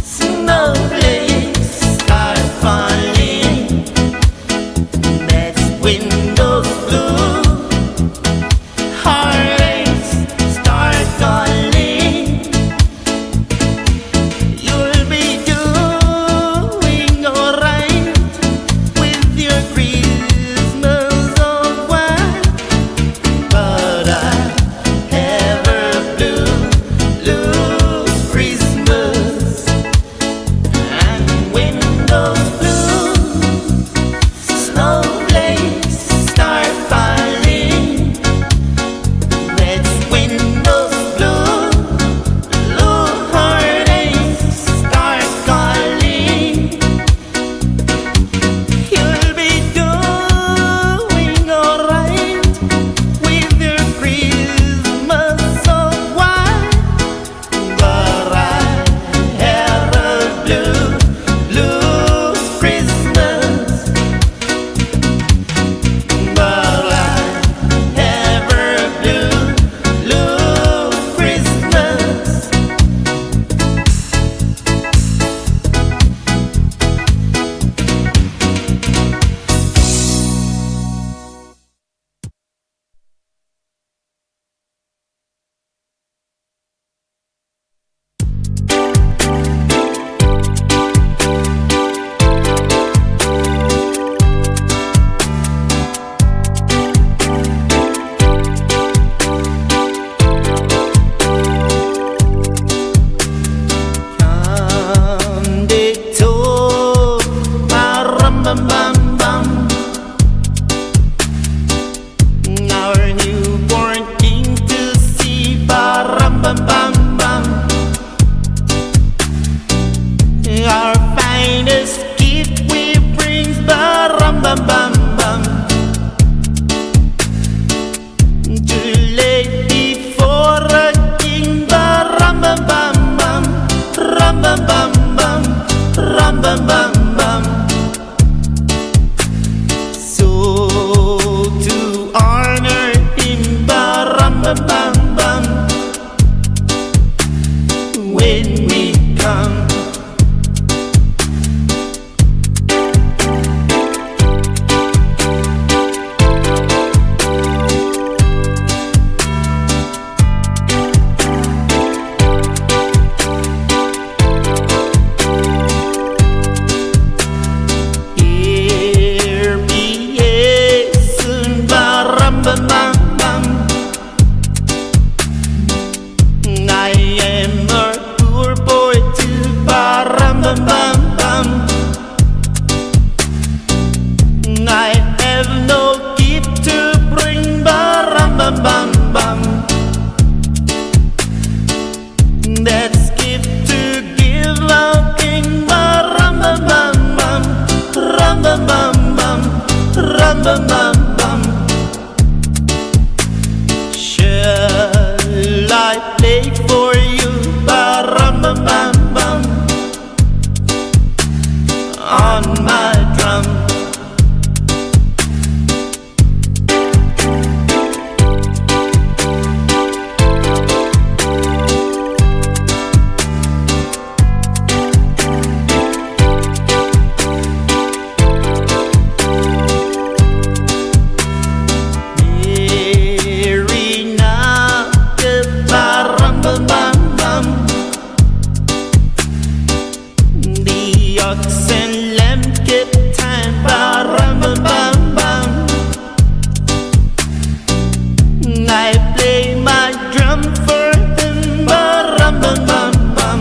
snowflakes start falling, that's when those blue heartaches start calling. You'll be doing alright with your Christmas of white, but I have a blue, blue Christmas. And when those blue snowflakes start falling, that's when those blue, blue heartaches start calling. You'll be doing alright with your Christmas of white, but I have a blue, blue Christmas. But I have a blue, blue Christmas. Come they told bam bam bam. Our newborn king to see, bam bam bam bam. Our finest gift we bring, bam bam bam bam. To lay before a king, bam bam bam bam, ram bam bam bam, ram bam bam bam. So to honor him, bam bam bam bam. When we come. Here be soon, bam bam bam bam. I am a poor boy too, bam bam bam bam. I have no gift to bring, bam bam bam bam. That's gift to give our king, bam bam bam bam, ram bam bam bam, ram bam bam bam. Shall I play for you, bam bam bam bam, on my drum? Mary na bam bam bam. The ox and lamb kept time, bam bam bam bam. I play my drum for him, bam bam bam bam.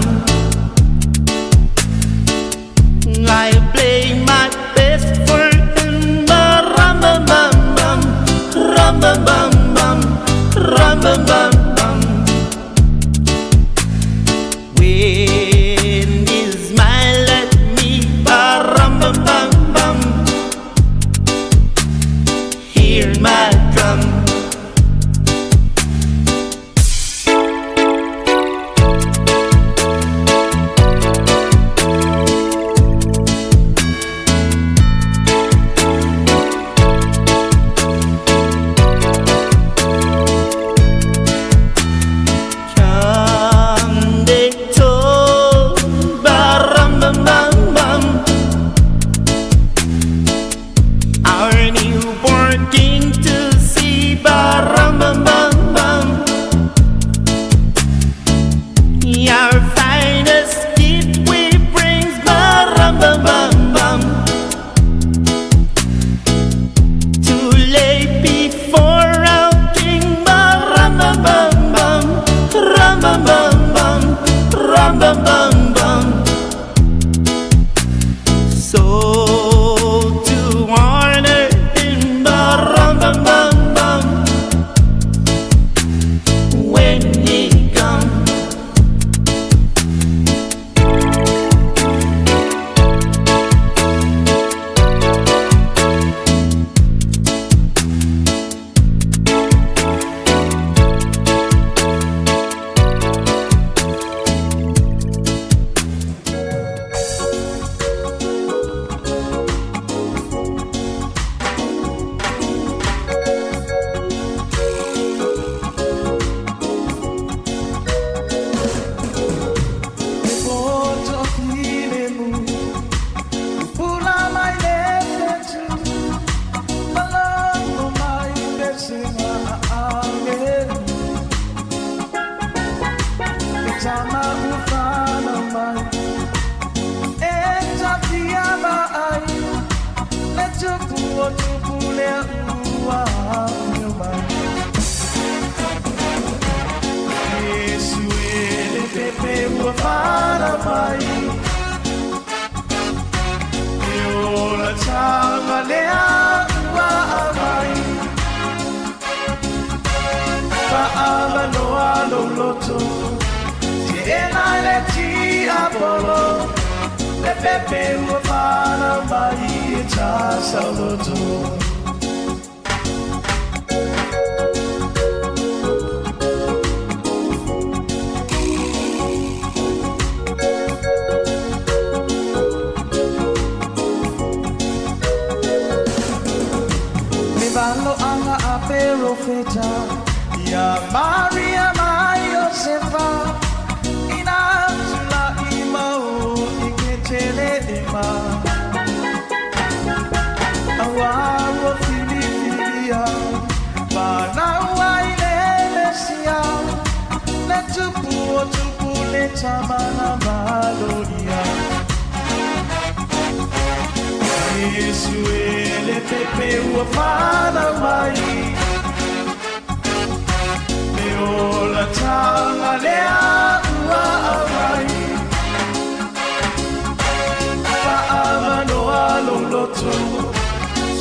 I play my best for him, bam bam bam bam, ram bam bam bam, ram bam bam bam. When o tupu lea ua afio mai. Iesu e le pepe ua whana mai. E ola tanga lea ua amai. Whaamanoa lo loto. Te ena le tiapolo. Le pepe ua whana mai e tā sauloto. Me valo anga a perofeta Ia Maria mai Josefa Ina tula i mau i ke tele e ma Aua ua filifilia Whanau ai le Mesia Le tupu o tupu le tamana maloria Iesu e le pepe ua whanau mai Le ola tanga lea ua amai Whaamanoa lo loto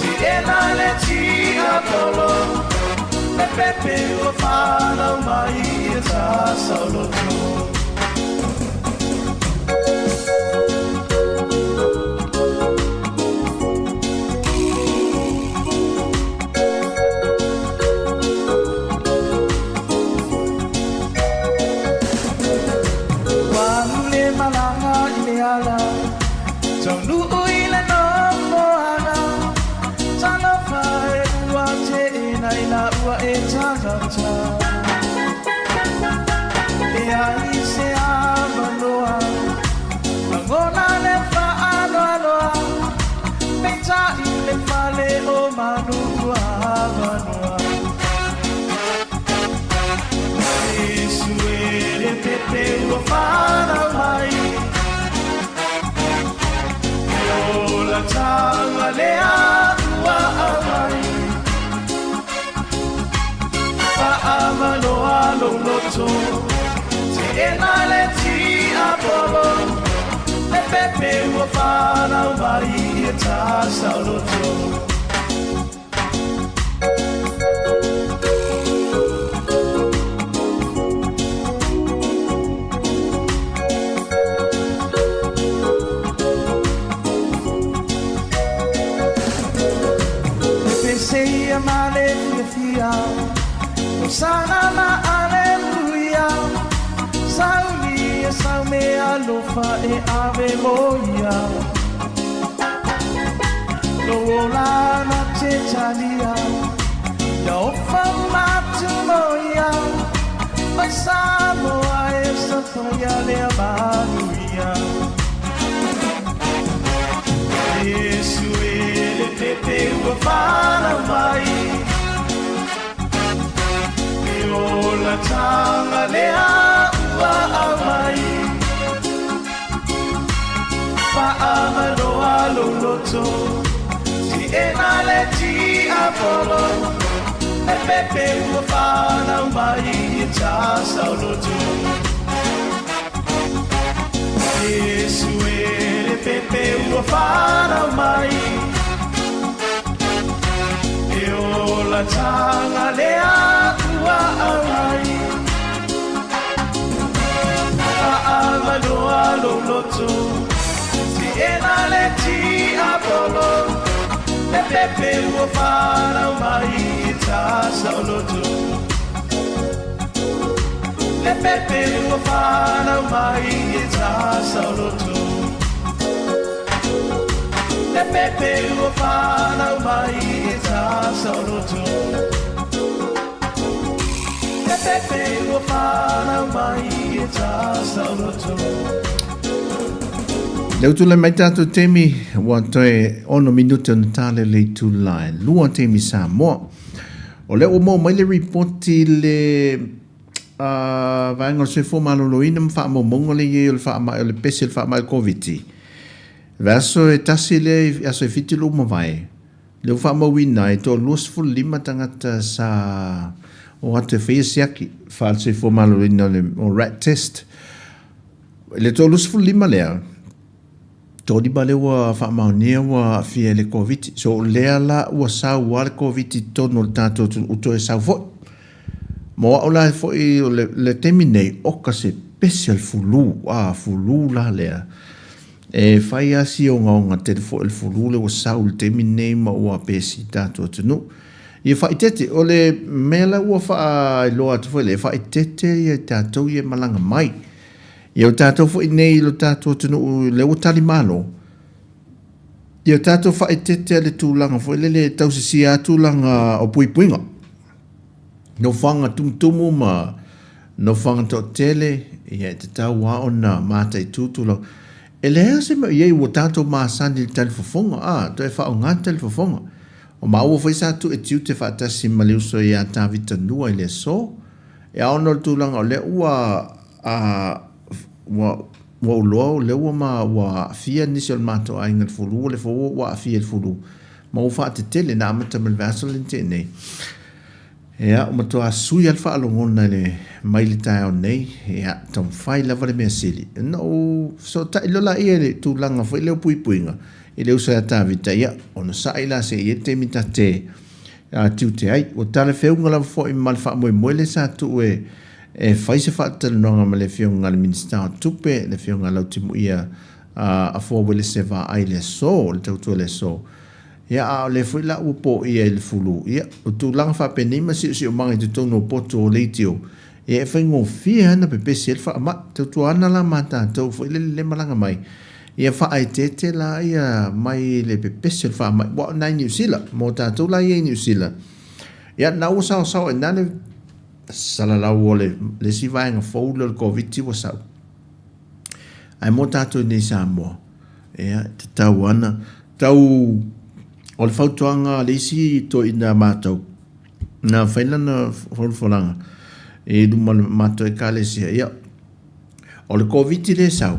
Te ena le tiapolo Le pepe ua whanau mai e tā sauloto. Ua le malanga i le ala Taunuu i le nofoaga Talofa e ua te ena i la ua e tagata E ai se avanoa Lagona le faaloaloa Peitai le fale o manu ua avanoa Iesu e le pepe ua whanau mai E ola tanga lea ua amai Whaamanoa lo loto Te ena le tiapolo Le pepe ua whanau mai e tā sauloto. Le pese ia ma le fiafia Hosana ma aleluia Sauni e sau me alofa e ave moia Lo ola na te talia Ia ofa matu moia Mai Samoa e sa whaia lea manuia Iesu e le pepe ua whanau mai E ola tanga lea ua amai Whaamanoa lo loto Te ena le tiapolo Le pepe ua whanau mai e tā sauloto Iesu e le pepe ua whanau mai E ola tanga lea ua amai Whaamanoa lo loto Te ena le tiapolo Le pepe ua whanau mai e tā sauloto Le pepe ua whanau mai e tā sauloto Le pepe ua whanau mai e tā sauloto Le pepe ua whanau mai e tā sauloto. Le utule mai tātou temi, ua toe 6 minute ona tale le itula e lua temi Samoa. O lea ua maua mai le ripoti le uh, vaega o le soifua maloloina ma faamaumauga le iai o le faamai o le pese o le faamai o le Koviti. Le aso e tasi lea i aso e 7 le ua mavae. Lea ua faamauina ai, e toa-25 tagata sa o atu e faia siaki faale-soifua maloloina o le o rat test. I le toa-25 lea, toalima lea ua faamaonia ua aafia i le Koviti. So o lea la ua sau lava le Koviti i totonu o le tatou atunuu, ua toe sau foi. Mo au la foi o le, le taimi nei, oka se pese o le fulu, a, fulu la lea. E fai lava si ogaoga tele foi o le fulu lea ua sau i le taimi lenei ma ua pesi i le tatou atunuu. Ia faaeteete, o le mea la ua faailoa atu foi lea, e faaeteete ia tatou ia e malaga mai. Ia o tatou foi nei i lo tatou atunuu lea ua tali malo, ia tatou faaeteete le tulaga foi lele e tausisia lava tulaga o puipuiga. Nofoaga tumutumu ma nofoaga toatele, ia e tatau lava ona mataitu tulaga. E leai lava se mea o i ai ua tatou masani i le talifofoga, a, toe faaaoga le talifofoga. O maua foi sa tuu e tiute faatasi ma le uso ia Tavita Nua i le aso. E ao ona o le tulaga o lea ua, a, ua, ua ou iloa o lea ua ma, ua aafia nisi o le matou aiga i le fulu, o lea foi ua aafia i le fulu, ma ua faatetele, na amata mai le vaiaso lea na tea nei. Ia, ua matua sui lava le faalogona i le, mai le taeao nei, ia, taumafai lava le mea sili. Ona ou fesootai loa laia i le tulaga foi lea o puipuiga, i le uso ia Tavita, ia, onosai la se i i ai le taimi ta te tiute ai. Ua talafeuga lava foi ma le faamoemoe lea sa tuu e, e fai se faatalanoaga ma le Afioga i le Minisita o Tupe, le Afioga ia Lautimuia Afoa Uelese Vaai i le aso, le tautua i le aso. Ia, a o lea foi la ua poia i le fulu, ia, o tulaga faapenei ma siosiomaga i totonu o poto o leitio, ia, e faigofie lava ona pepesi ai le faamai. Tautuana la ma tatou foi lele le malaga mai, ia faaeteete la ia mai le pepesi o le faamai, aua o i ina i Niu Sila, mo tatou la ia i Niu Sila, ia, na ua saosao ai i ina le salalau o le isi vaega fou lea o le Koviti ua sau. Ae mo tatou i inei i Samoa, ia, e tatau lava ona tau o le fautuaga a le isi toeaina a matou, na fai lana folafolaga i luma o le matou ekalesia, ia, o le Koviti lea e sau,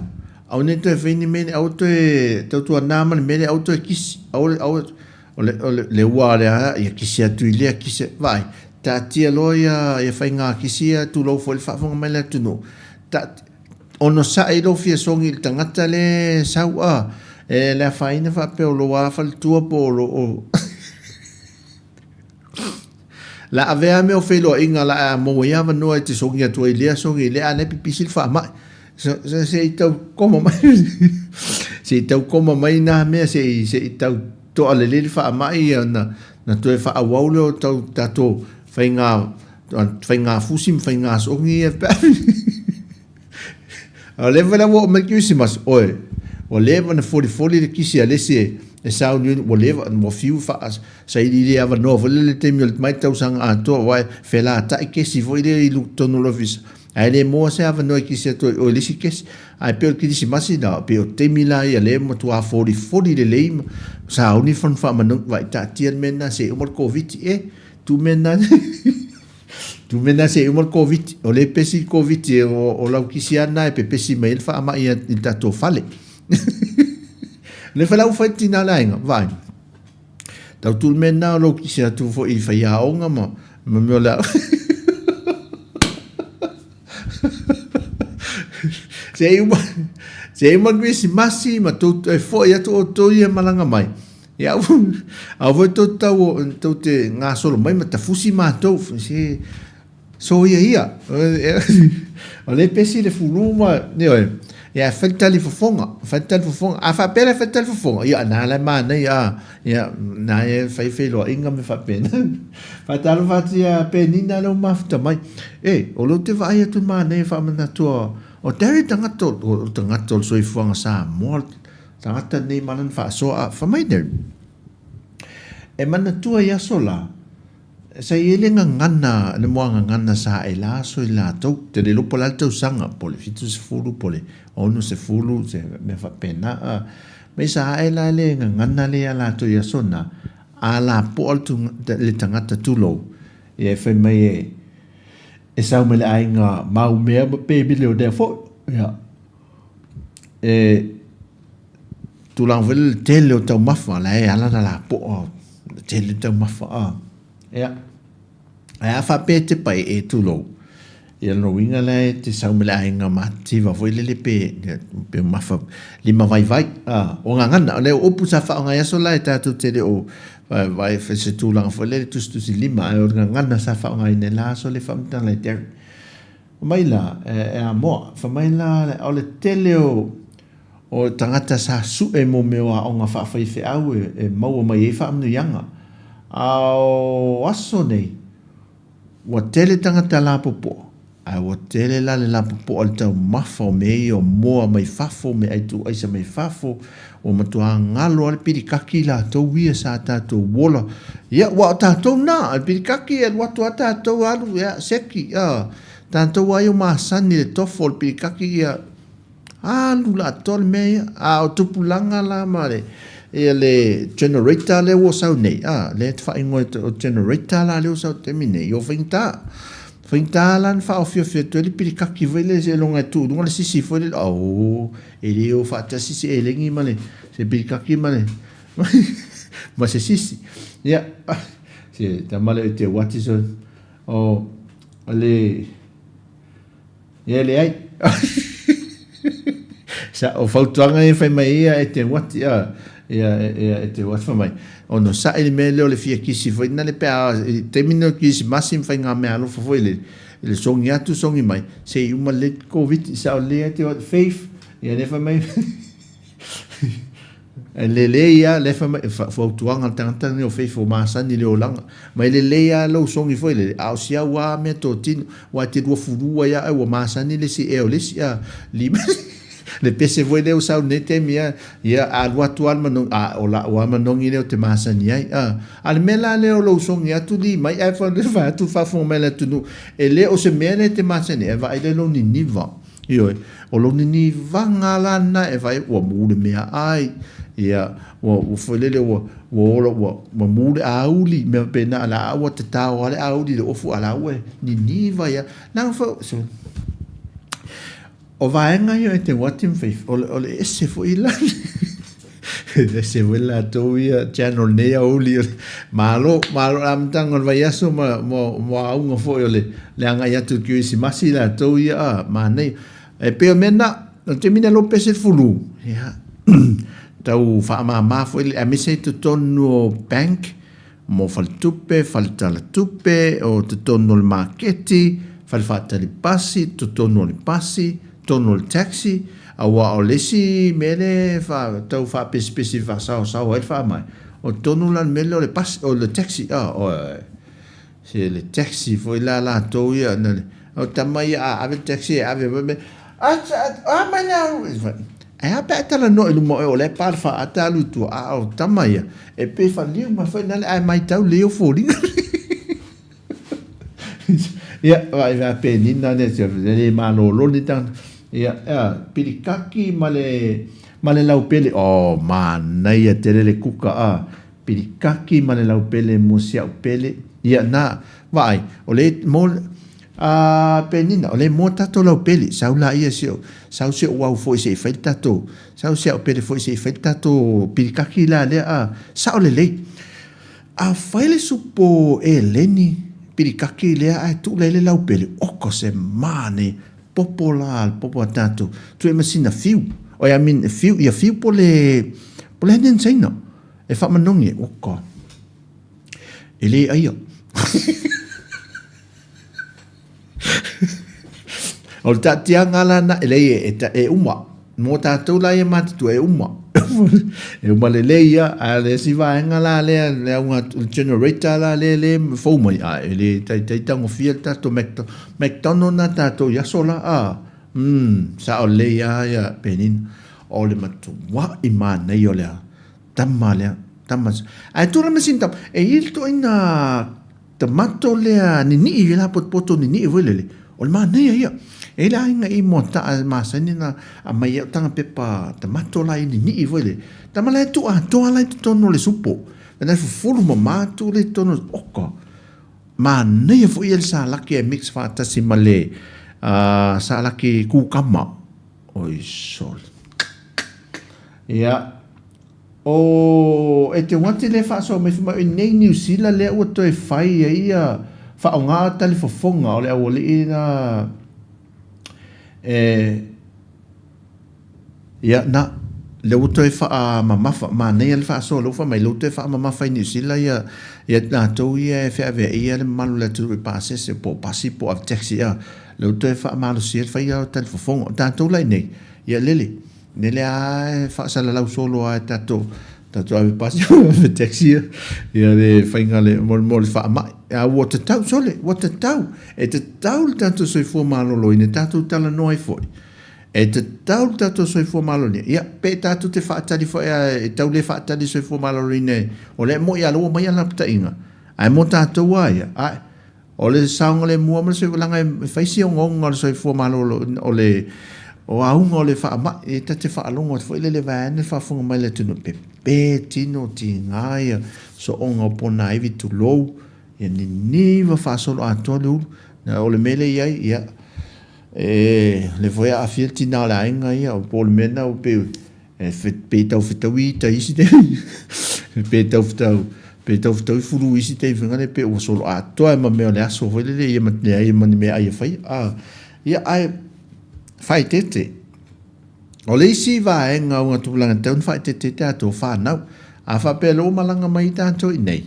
aua ne i toe faia ni mea nei, aua toe tautuana ma le mea lea, aua toe kisi, aua, aua, o le, o le, le ua lea, ia kisi atu i lea, kisi, vaai, taatia loa ia, ia faiga kisi ia, tulou foi le faafofoga mai a le atunuu, ta, Onosai lou fia sogi i le tagata lea e sau a, e le afaina faapea o lou a faletua po o lou o La avea mea o feiloaiga la a maua ai avanoa e te sogi atu ai i lea sogi i lea a lea pipisi le faamai. Se se i tau koma mai se i tau koma mai nā mea se i se i tau toa lelei le faamai ona na toe faaauau lea o tau tatou faiga faiga fusi ma faiga sogi ia pe A o leva la ua oo mai le Kerisimasi, oe, ua leva ona folifoli le kisi a le isi e sauniuni, ua leva, ua fiu e saili i le avanoa foi lele i le taimi o le mai tausaga atoa, aua e felatai kesi foi lea i totonu o le ofisa, ae le maua se avanoa e kisi atu ai i o i le isi kesi. Ae pei o le Kerisimasi la, pei o le taimi la ia lea e matua folifoli lelei ma sauni le fono faamanu, vaai taatia le mea lena se i uma le Koviti, e, tuu mea lena Tu mea na se i uma le Koviti. O lea e pesi le Koviti, o, o lau kisi lava lena e pepesi mai ai le faamai i le tatou fale. O lea foi la ua fai le tina o le aiga, vaai. Tau tu le mea lena o lou kisi atu foi i faiaoga ma, ma mea o le a. Se i uma, se i uma le Kerisimasi ma tou toe foi atu outou ia malaga mai. Ia aua foi tou tau tou te gasolo mai ma tafusi matou se soia ia. O lea e pesi le fulu ma ioe. Ia e fai le talifofoga, fai le talifofoga. A faapea la e fai le talifofoga, ia na la e manaia a. Ia na e fai feiloaiga ma mea faapena. Faatalofa atu ia Penina lea ua mafuta mai. E, o lea ou te vaai atu manaia faamanatua o Terry tagata o tagata o le soifuaga Samoa. Tagata nei ma lana faasoa a fai mai nei, E manatua i aso la, sa i ai le gagana, le muagagana sa ae la aso i latou, te le iloa po o le a le tausaga, po o le 70 po o le 60, se mea faapena a. Mai sa ae la le gagana lea ia latou i aso na, a lapoa le tagata tulou, ia e fai mai e, e sau mai le aiga maumea ma pe milionea foi, ia. E tulaga foi lele tele o taumafa la e ala ona lapoa. Tele taumafa a. Ia. Ae a faapea e te pai e tulou, ia lona uiga la e te sau ma le aiga matitiva foi lele pe, pe mafa lima vaivai. A, o gagana, o le upu sa faaaoga i aso la e tatou te le o vaai se tulaga foi lele tusitusi lima, ae o le gagana sa faaaogaina i la aso le faamatalaga e Derek. Fai mai la, e Amoa, fai mai la, o le tele o, o tagata sa sue mo mea o aoga faafaifeau e maua mai ai faamanuiaga. A o aso nei, ua tele tagata lapopoa, ae ua tele la le lapopoa i le taumafa o mea ia o moa mai fafo, meaai tuuaisa mai fafo, ua matua galo lava le pilikaki latou ia sa tatou ola. Ia, aua o tatou na, o le pilikaki e alu atu lava tatou alu, ia, seki, a, tatou lava ia o masani i le tofo o le pilikaki, ia, Alu la atoa le mea ia. A o tupulaga la ma le, ia le generator lea ua sau nei, a, lea e faaigoa o generator la lea ua sau i le taimi nei, ua faigata. Faigata la ona faaofiofi atu ai le pilikaki foi lea seiloga e tuu i luga le sisi foi lele, aoo, e le o faatasi se elegi ma le, se pilikaki ma le, ma se sisi. Ia, se tama lea o te uati so, o le, Ia leai. Sa o fautuaga ia fai mai ia e te uati a ia ia e te uati fai mai. Ono sa'i le mea lea o le fia kisi foi na le pe a i taimi nei o le kerisimasi ma fai ngā mea alofa foi lele i le songi atu songi mai se i uma lelei le Koviti sa o lelei a te uati faith ia lea fai mai E lelei a lea fai mai fautuaga le tagata lenei o Faith o masani i le olaga mai lelei a lou sogi foi lele a o si au a mea totino ua e te 22 ai a ua masani le isi ea o le isi a lima le pese foi lea ua sau nei taimi a ia a alu atu a le manogi a o la'u a manogi lea ou te masani ai a a le mea la lea o lou sogi atu li mai ae fai atu faafofoga mai le atunuu e le o se mea lea e te masani ai ae vaai lea i lou niniva. Ioe, o lou ninivaga la lena e vaai ua mu le meaai, ia, ua, ua foi lele ua, ua ola, ua, ua mu le auli, mea faapena, a la ua tatao lava le auli i le ofu, a la ua niniva ia. Leaga foi, so, o vaega ia e te wati ma fai, o le, o le ese foi la. Ese foi latou ia channel nei aoauli. Malo, malo le amataga o le vaiaso ma, ma, ma auga foi o le, le agai atu i le Kerisimasi latou ia, a, manaia. E pei o mea na, o le taimi nei o pese le fulu, ia, tau faamama foi, aemaise i totonu o bank, mo faletupe, faletalatupe, o totonu o le maketi, fale faatali pasi, totonu o le pasi, totonu o le taxi, aua o le isi mea lea e tau faapesipesi faasaosao ai le faamai, o totonu la o le mea lea o le pasi, o le taxi, a, oi, se le taxi foi la latou ia, o tama ia a ave le taxi e ave mai, a, a mai le au, Ae a pe a e talanoa i luma o oe o la e pa le faata alu i tua, a o tama ia, e pei faliu mai foi nale ae maitau lelei ou foliga. Ia, vaai vaai penina le se le malolo ni tangata. Ia, ea, pilikaki ma le ma le laupele. Oh, manaia tele le kuka a. Pilikaki ma le laupele mo si au pele. Ia, na, vaai, o le mo A Penina, o lea moa tatou laupele, sau laia si o, sau si ou au foi se i fai le tatou, sau si au pele foi se i fai le tatou pilikaki la lea, a, sao lelei. A fai le supo eleni pilikaki lea ae tuu lea i le laupele, oka se manaia, popo la le popo a tatou, tuu ai ma sina fiu, oi I mean fiu, ia fiu po le, po le aniani Saina, e faamanogi, oka, e le aia. O le taatiaga la na, e leai e, e, e uma. Mō tātou la ia mātutua, e uma. e uma lelei ia, a le isi vaega la lea, le auga, le generator la lea le fou mai, a e le taitai tagofia le tatou McDonald na tātou i aso la, a, sao lelei a ia Penina. O le matuai manaia o le tama lea, tama. Ae tula mai sina tama, e i ai le toeaina Tamato lea ninii la potopoto ninii foi lele, o le manaia ia. E i ai le aiga i Moataa e masani ona aumai ai au taga pepa tamato la i ninii foi lele. Tama la e tuu atoa la i totonu o le supo. Mena e fufulu mama atu lea i totonu o le oka. Manaia foi ia le salaki e mix faatasi ma le salaki kukama. Oi sole. Ia. O e te wate le faasoa mai fai mai o nei Niu Sila lea ua toe fai ai ia faaaoga talifofoga o le aualii na e ia na lea ua toe faamamafa manaia le faasoa lea ua fai mai lea ua toe faamamafa i Niu Sila ia ia latou ia e feaveaia le mamalu o le atunuu i pasese po o pasi po o ave taxi ea lea ua toe faamalosia le faia o talifofoga. O tatou la i inei ia lele Lele a e faasalalau solo a e tatou tatou ave pasi ave taxi ia ia le faiga le mo mo le faamai. A ua tatau sole, ua tatau. E tatau le tatou soifua maloloina e tatou talanoa ai foi. E tatau le tatou soifua maloloina. Ia pe tatou te faatali foi a e tau le faatali le soifua maloloina o lea e moi a lea ua omai alapataiga. Ae mo tatou a ia, ae O le saogalemu lava ma le soifua, leaga e fai si ogaoga o le soifua malolo, o le o auga o le faamai, e ta te faalogo atu foi lele vaeane le faafofoga mai a le atunuu, pepe tino, tiga ia sooga o ponaivi tulou, ia niniva faasoloatoa le ulu. O le mea lea e i ai, ia, e, o lea foi e aafia le tina o le aiga ia, po o le mea lena ua pei E pe tau fetaui ita i isi taimi, pe tau fetau, pe tau fetaui fulu i isi taimi fai ngale pe ua solo atoa ai ma mea o le aso foi lele ia ma leai ma ni meaai e faia. A, ia ae faaeteete. O le isi vaega o tupulaga e tatau ona faaeteete ai tatou, fanau. A faapea loa ua malaga mai tatou i inei,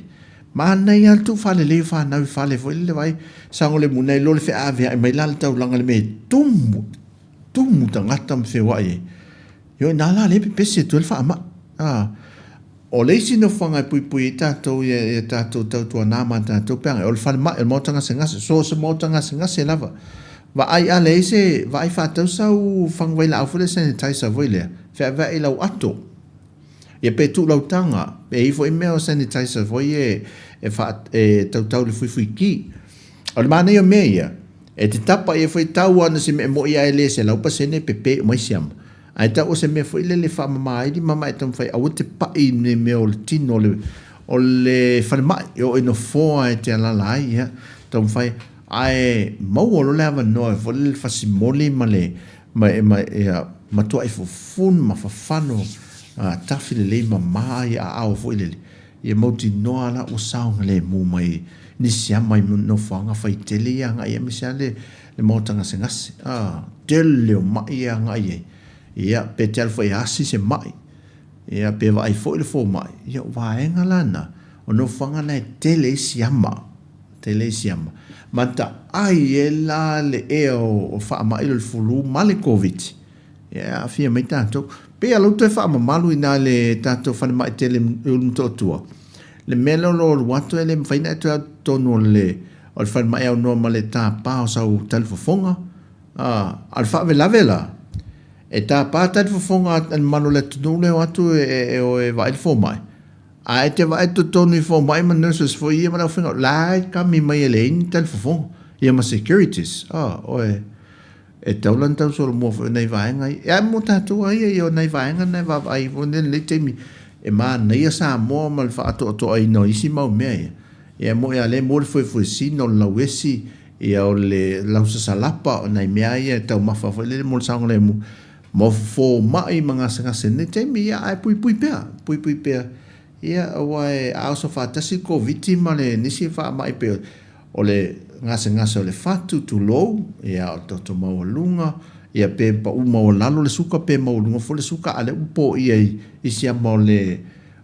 manaia lava le tuufaalelei o fanau i fale foi lele vaai saogalemu nai lo le feaveai mai la le taulaga i le mea e tumu tumu tagata ma feoai ai. Io ina la lea e pepesi atu ai le faamai. A, o le isi nofoaga e puipui ai tatou ia, ia tatou tautuana ma tatou peaga, o le falemai, o le maota gasegase, so o se maota gasegase lava. Vaai a leai se, vaai faatau sau faguvailaau foi lea sanitizer foi lea, feaveai i lau ato. Ia pe tuu lau taga, pe i ai foi mea o sanitizer foi ia e, faa, e tautau i le fuifuiki. O le manaia o mea ia, e te tapa ia foi tau ana se mea moi ae le 100% e pepe uma ai siama. Ae tau o se mea foi lele e faamama ai lima ma e taumafai aua te pai i ni mea o le tino o le, o le falemai e oo i nofoa e te alala ai, ia, taumafai ae maua loa le avanoa foi lele fasimoli ma le, ma e, ma, ia, matuai fufunu ma fafano a tafi lelei mama ia aao foi lele. Ia mautinoa la ua saogalemu mai ni siama i nofoaga faitele ia agai ai aemaise lava le le maota gasegase. A, tele o ma'i e agai ai. Ia, pe te alu foi e asi se ma'i, ia, pe vaai foi le fomai, ia o vaega la na, o nofoaga na e tele ai siama, tele ai siama. Ma taai ai la le ea o faamai o le fulu ma le Koviti. Ia e aafia mai tatou. Pei lava o lea ua toe faamamalu i ina i le tatou falemai tele i Ulumotootua, le mea lea o lo o alu atu e le mafai ona e toe alu i totonu o le o le falemai aunoa ma le tapa o sau talifofoga. A, a o le faalavelave la, e tapa talifofoga a le mamalu o le atunuu lea e o atu e o e vaai le fomai, ae e te vaai i totonu i fomai ma nurses foi ia ma le aufaigaluega, la e kami mai e leai ni talifofoga, ia ma securities. A, oe. E tatau la ona tau solomua foi o nai vaega ia. Ae mo tatou lava ia, ia o nai vaega na e vaavaai foi i lenei taimi e manaia Samoa ma le faatoatoaina o isi mau mea ia. Ia e moni lava o lea e maua le fuefuesina, o le lauesi, ia o le lausasalapa, o nai mea lava ia e taumafa foi lele mo le saogalemu, mo fomai ma gasegase i lenei taimi, ia ae puipui pea, puipui pea. Ia aua a oso faatasi le Koviti ma le nisi faamai pei o le gasegase o le fatu, tulou, ia o le toto maualuga, ia pe pau maualalo le suka pe maualuga foi le suka, a o lea ua poia i siama o le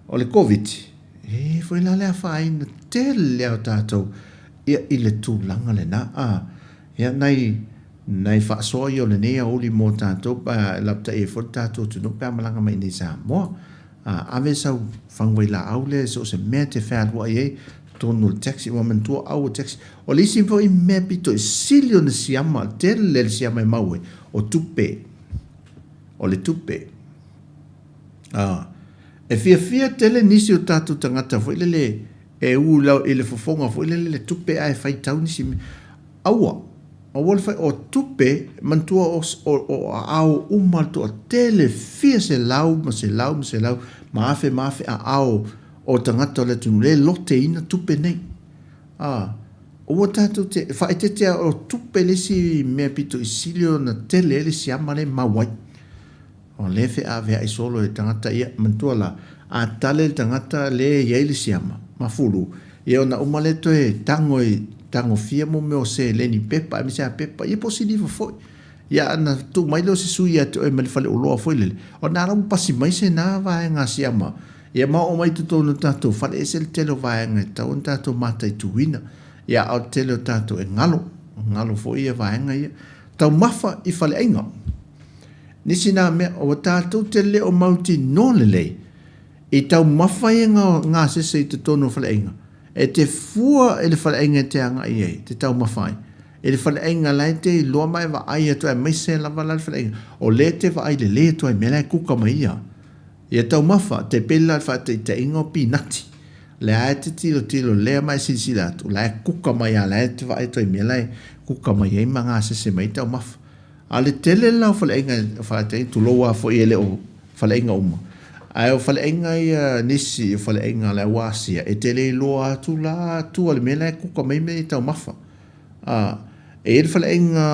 o le Koviti, e i ai foi la le afaina tele lava o tatou ia i le tulaga lena. A, ia nai nai faasoa ia o lenei aoauli mo tatou e lapatai ai foi le tatou atunuu pe a malaga mai i inei i Samoa. A, ave sau faguvailaau lea i so o se mea e te fealuai ai, totonu o le taxi, ua manatua au o taxi. O le isi foi mea pito i sili ona siama, tele le siama e mau ai, o tupe. O le tupe. A, e fiafia tele nisi o tatou tagata foi lele e u i le fofoga foi lele le tupe ae faitau nisi mea. Aua, aua le fai, o tupe, manatua o, o, o aao uma le toatele, fia selau ma selau ma selau ma afe ma afe aao o tagata o le atunuu lea e loteina tupe nei. A, aua tatou te, faaeteete lava, o tupe le isi mea pito i sili ona tele ai le siama lea e mau ai. O lea e feaveai solo e tagata ia, manatua la, A tale le tagata lea e i ai le siama ma fulu, ia ona uma lea toe tago i tagofia mo mea o seleni pepa aemaise lava pepa, ia po o siliva foi. Ia ana tuu mai lea o se sui ia te oe mai le faleoloa foi lele, ona la ua pasi mai se na vaega siama, ia ma oo mai i totonu o le tatou fale, e ese le tele o vaega e tatau ona tatou mataituina. Ia a o le tele o tatou e galo, galo foi ia vaega ia. Taumafa i faleaiga. Nisi na mea, ua tatou te le o mautinoa lelei i taumafa ia gasese i totonu o faleaiga, e te fua i le faleaiga e te agai i ai, e te taumafa ai. I le faleaiga la e te iloa ma e vaai atu aemaise lava la le faleaiga, o lea e te vaai lelei atu ai i mea la e kuka mai ia. Ia taumafa, te pei la le faataitaiga o pinati. Lea e te tilotilo lea ma e silasila atu, la e kuka mai lava, la e te vaai atu ai i mea la e kuka mai ai ma gasese mai ai taumafa. A o le tele la o faleaiga, faataitaiga, tulou lava foi e le o faleaiga uma, ae o faleaiga ia nisi o faleaiga a le au Asia, e te le iloa atu la tua i le mea la e kuka mai mea ia taumafa. A, e i ai le faleaiga,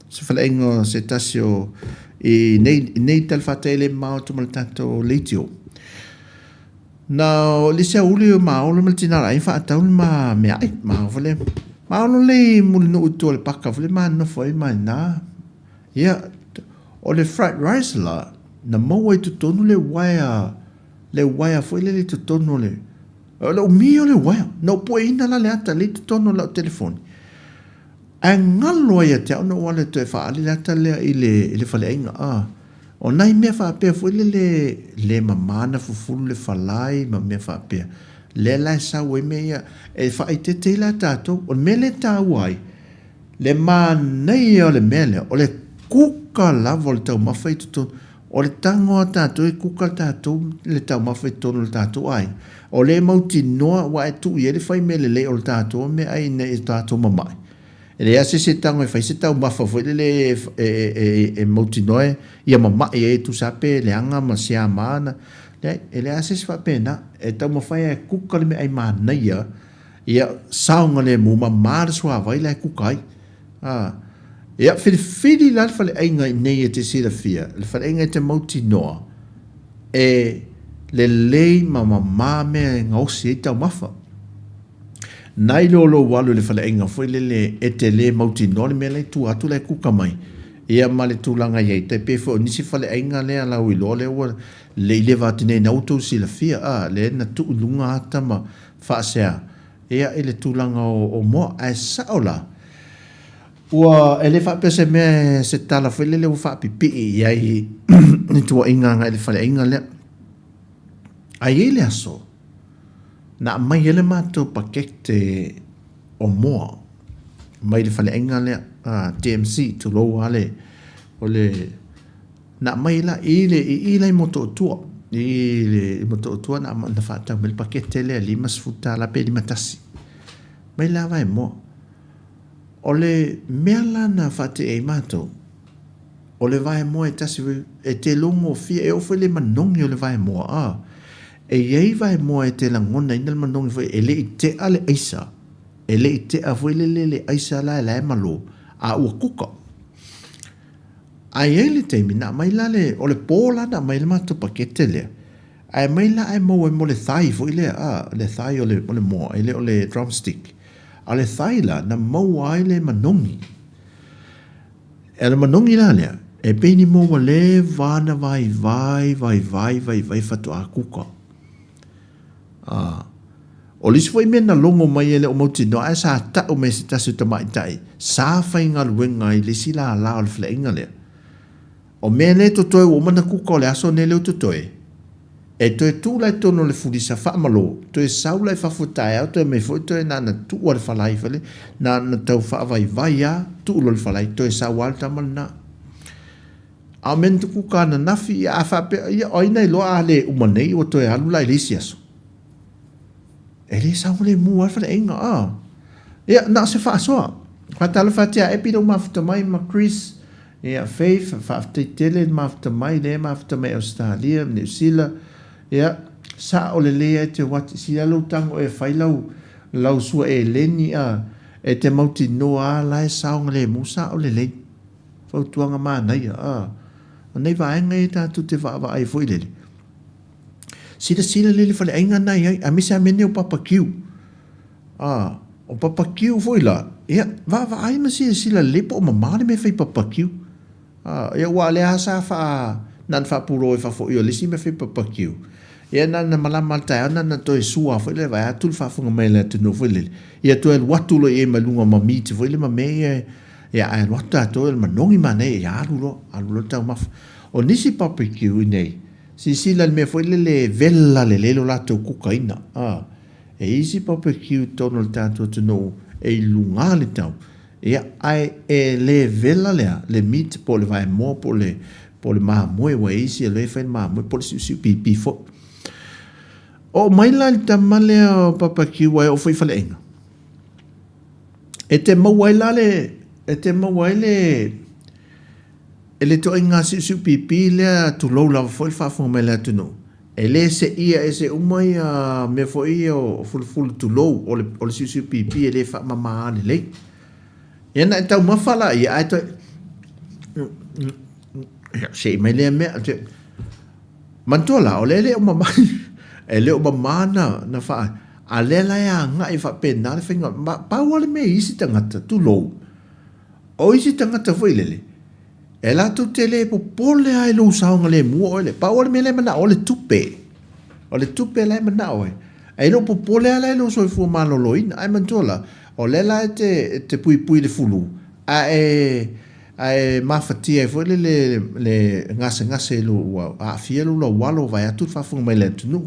se faleaiga o se tasi o, i nei, nei talafatai e le mamao atu ma le tatou leitio. Na o le isi aoauli o Maolo ma le tina o le aiga faatau le ma meaai, ma foi lea. Maolo le i Mulinuu i tua o le paka foi lea ma nofo ai ma ina. Ia, o le fried rice la, na maua i totonu le uaea, le uaea foi lele i totonu o le, o le umi o le uaea. Na ou pueina la le ata lea i totonu o lau telefoni. Ae galo ai ia te au na ou alu e toe faaali le ata lea i le, i le faleaiga, a. O nai mea faapea foi lele le mama na fufulu le falai ma mea faapea, lea la e sau ai mea ia, e faaeteete ai la tatou. O le mea lea e taua ai, le manaia o le mea lea, o le kuka lava o le taumafa i totonu. O le tago a tatou e kuka le tatou le taumafa i totonu o le tatou aiga. O lea e mautinoa ua e tuu i ai le fai mea lelei o le tatou meaai ina ia tatou mamae. E leai lava se isi e tago e fai se taumafa foi lele e mautinoa ia mamae ai e tusa lava pe leaga ma siama na. Leai, e leai lava se isi faapena. E taumafai lava e kuka le meaai manaia ia saogalemu ma ma le suavai la e kuka ai. A, ia, filifili la le faleaiga i inei e te silafia, le faleaiga e te mautinoa e lelei ma mama mea e gaosi ai taumafa. Nai lo lou alu i le faleaiga foi lele e te le mautinoa le mea la i tua atu la e kuka mai, ia ma le tulaga i ai, tai pei foi o nisi faleaiga lea lauiloa lea ua le i leva atu nei na ua outou silafia, a, lea na tuu i luga ata ma faasea, ia i le tulaga o moa. Ae sao la, ua, e le faapea se mea, se tala foi lele ua faapipii i ai i tuuaiga agai i le faleaiga lea. Ae i ai le aso, na aumai ai le matou pakete o moa mai le faleaiga lea, TMC, tulou lava le, o le, na aumai la i le, i i la i Motootua, i le Motootua na, na faatau mai le pakete lea $50 pe 51. Mai la vaemoa. O le mea la na faateia ai matou, o le vaemoa e tasi foi, e te logofia, e oo foi le manogi o le vaemoa, a, e i ai vaemoa e te lagonaina le manogi foi, e le i tea le aisa, e le i tea foi lele le aisa la e malo, a ua kuka. Ae i ai le taimi na aumai la le, o le po la na aumai ai le matou pakete lea, ae aumai la ae maua ai mo le thigh foi lea, a, le thigh o le, o le moa, e le o le drumstick. A o le thigh la, na maua ai le manogi. E o le manogi la lea, e pei ni moa ua leva ona vaivai, vaivai, vaivai faatoa kuka. A, o le isi foi mea na logo mai e le o mautinoa ae sa tau mai e se tasi o tamaitai sa faigaluega i le isi lala o le faleaiga lea, o mea lea e totoe ua uma ona kuka o le aso nei lea ua totoe, e toe tuu la i totonu o le fulisa faamalo, toe sau la i fafo taeao toe aumai foi toe na ona tuu lava i le falai foi lea, na ona tau faavaivai lava tuu loa i le falai toe sau lava le tama lena. A o mea na tukuka ananafi, ia a faapea, ia o ai na iloa a le uma nei ua toe alu la i le isi aso. E le saogalemu lava le faleaiga, a. Ia, na o se faasoa. Faatalofa atu ia Epi lou mafuta mai ma Chris, ia Faith, faafetai tele le mafuta mai, lea e mafuta mai Ausetalia ma Niu Sila. Ia, sao lelei lava e te o atu, sili lava lou tago e fai lau, lau sua eleni, a, e te mautinoa lava la e saogalemu, sao lelei. Fautuaga manaia, a. O nei vaega ia tatou te vaavaai foi lele. Silasila lelei i le faleaiga lena e i ai, aemaise lava mea nei o papakiu. A, o papakiu foi la, ia, vaavaai ma silasila lelei po o mama le mea e fai papakiu. A, ia aua o lea lava sa faa, na ona faapulou ai fafo i o le isi mea fai papakiu. Ia na ona malama lava i le taeao na ona toe sua foi lea vaeatu le faafofoga mai a le atunuu foi lele, ia toe alu atu loa i ai ma luga ma meat foi lea ma mea ia, ia ae alu atu tatou ia o le manogi manaia ia alu loa, alu loa le taumafa. O nisi barbecue i inei, silasila i le mea foi lele e vela lelei lo latou kukaina, a. E i ai isi barbecue i totonu o le tatou atunuu e i luga le tau, ia, ae e le vela le a? Le meat po o le vaemoa po o le, po o le mamoe, aua e i ai isi e le fai le mamoe po o le siusiu pipi foi. Oo mai la i le tama lea o barbecue aua e oo foi i faleaiga, e te maua ai la le, e te maua ai le, e le ituaiga siusiu pipi lea tulou lava foi le faafofoga mai a le atunuu, E le seia ese uma ia mea foi ia o fulufulu tulou, o le, o le siusiu pipi e le faamama lelei. Ia na e taumafa la ia, ae toe, ia, sei mai lea mea. Manatua la, o lea e le o mama, e le o mama na, na faa, a lea la e agai faapena le faiga, ma, pau lava le mea i isi tagata, tulou, o isi tagata foi lele, E latou te le popole lava i lou saogalemu oe le. Pau o le mea la e manao o le tupe. O le tupe la e manao ai. Ae le o popole lava la i lou soifua maloloina. Ae manatua la, o lea la e te, e te puipui i le fulu, ae, ae mafatia ai foi le, le, le gasegase i lou, ua aafia lou laualo vaeatu le faafofoga mai a le atunuu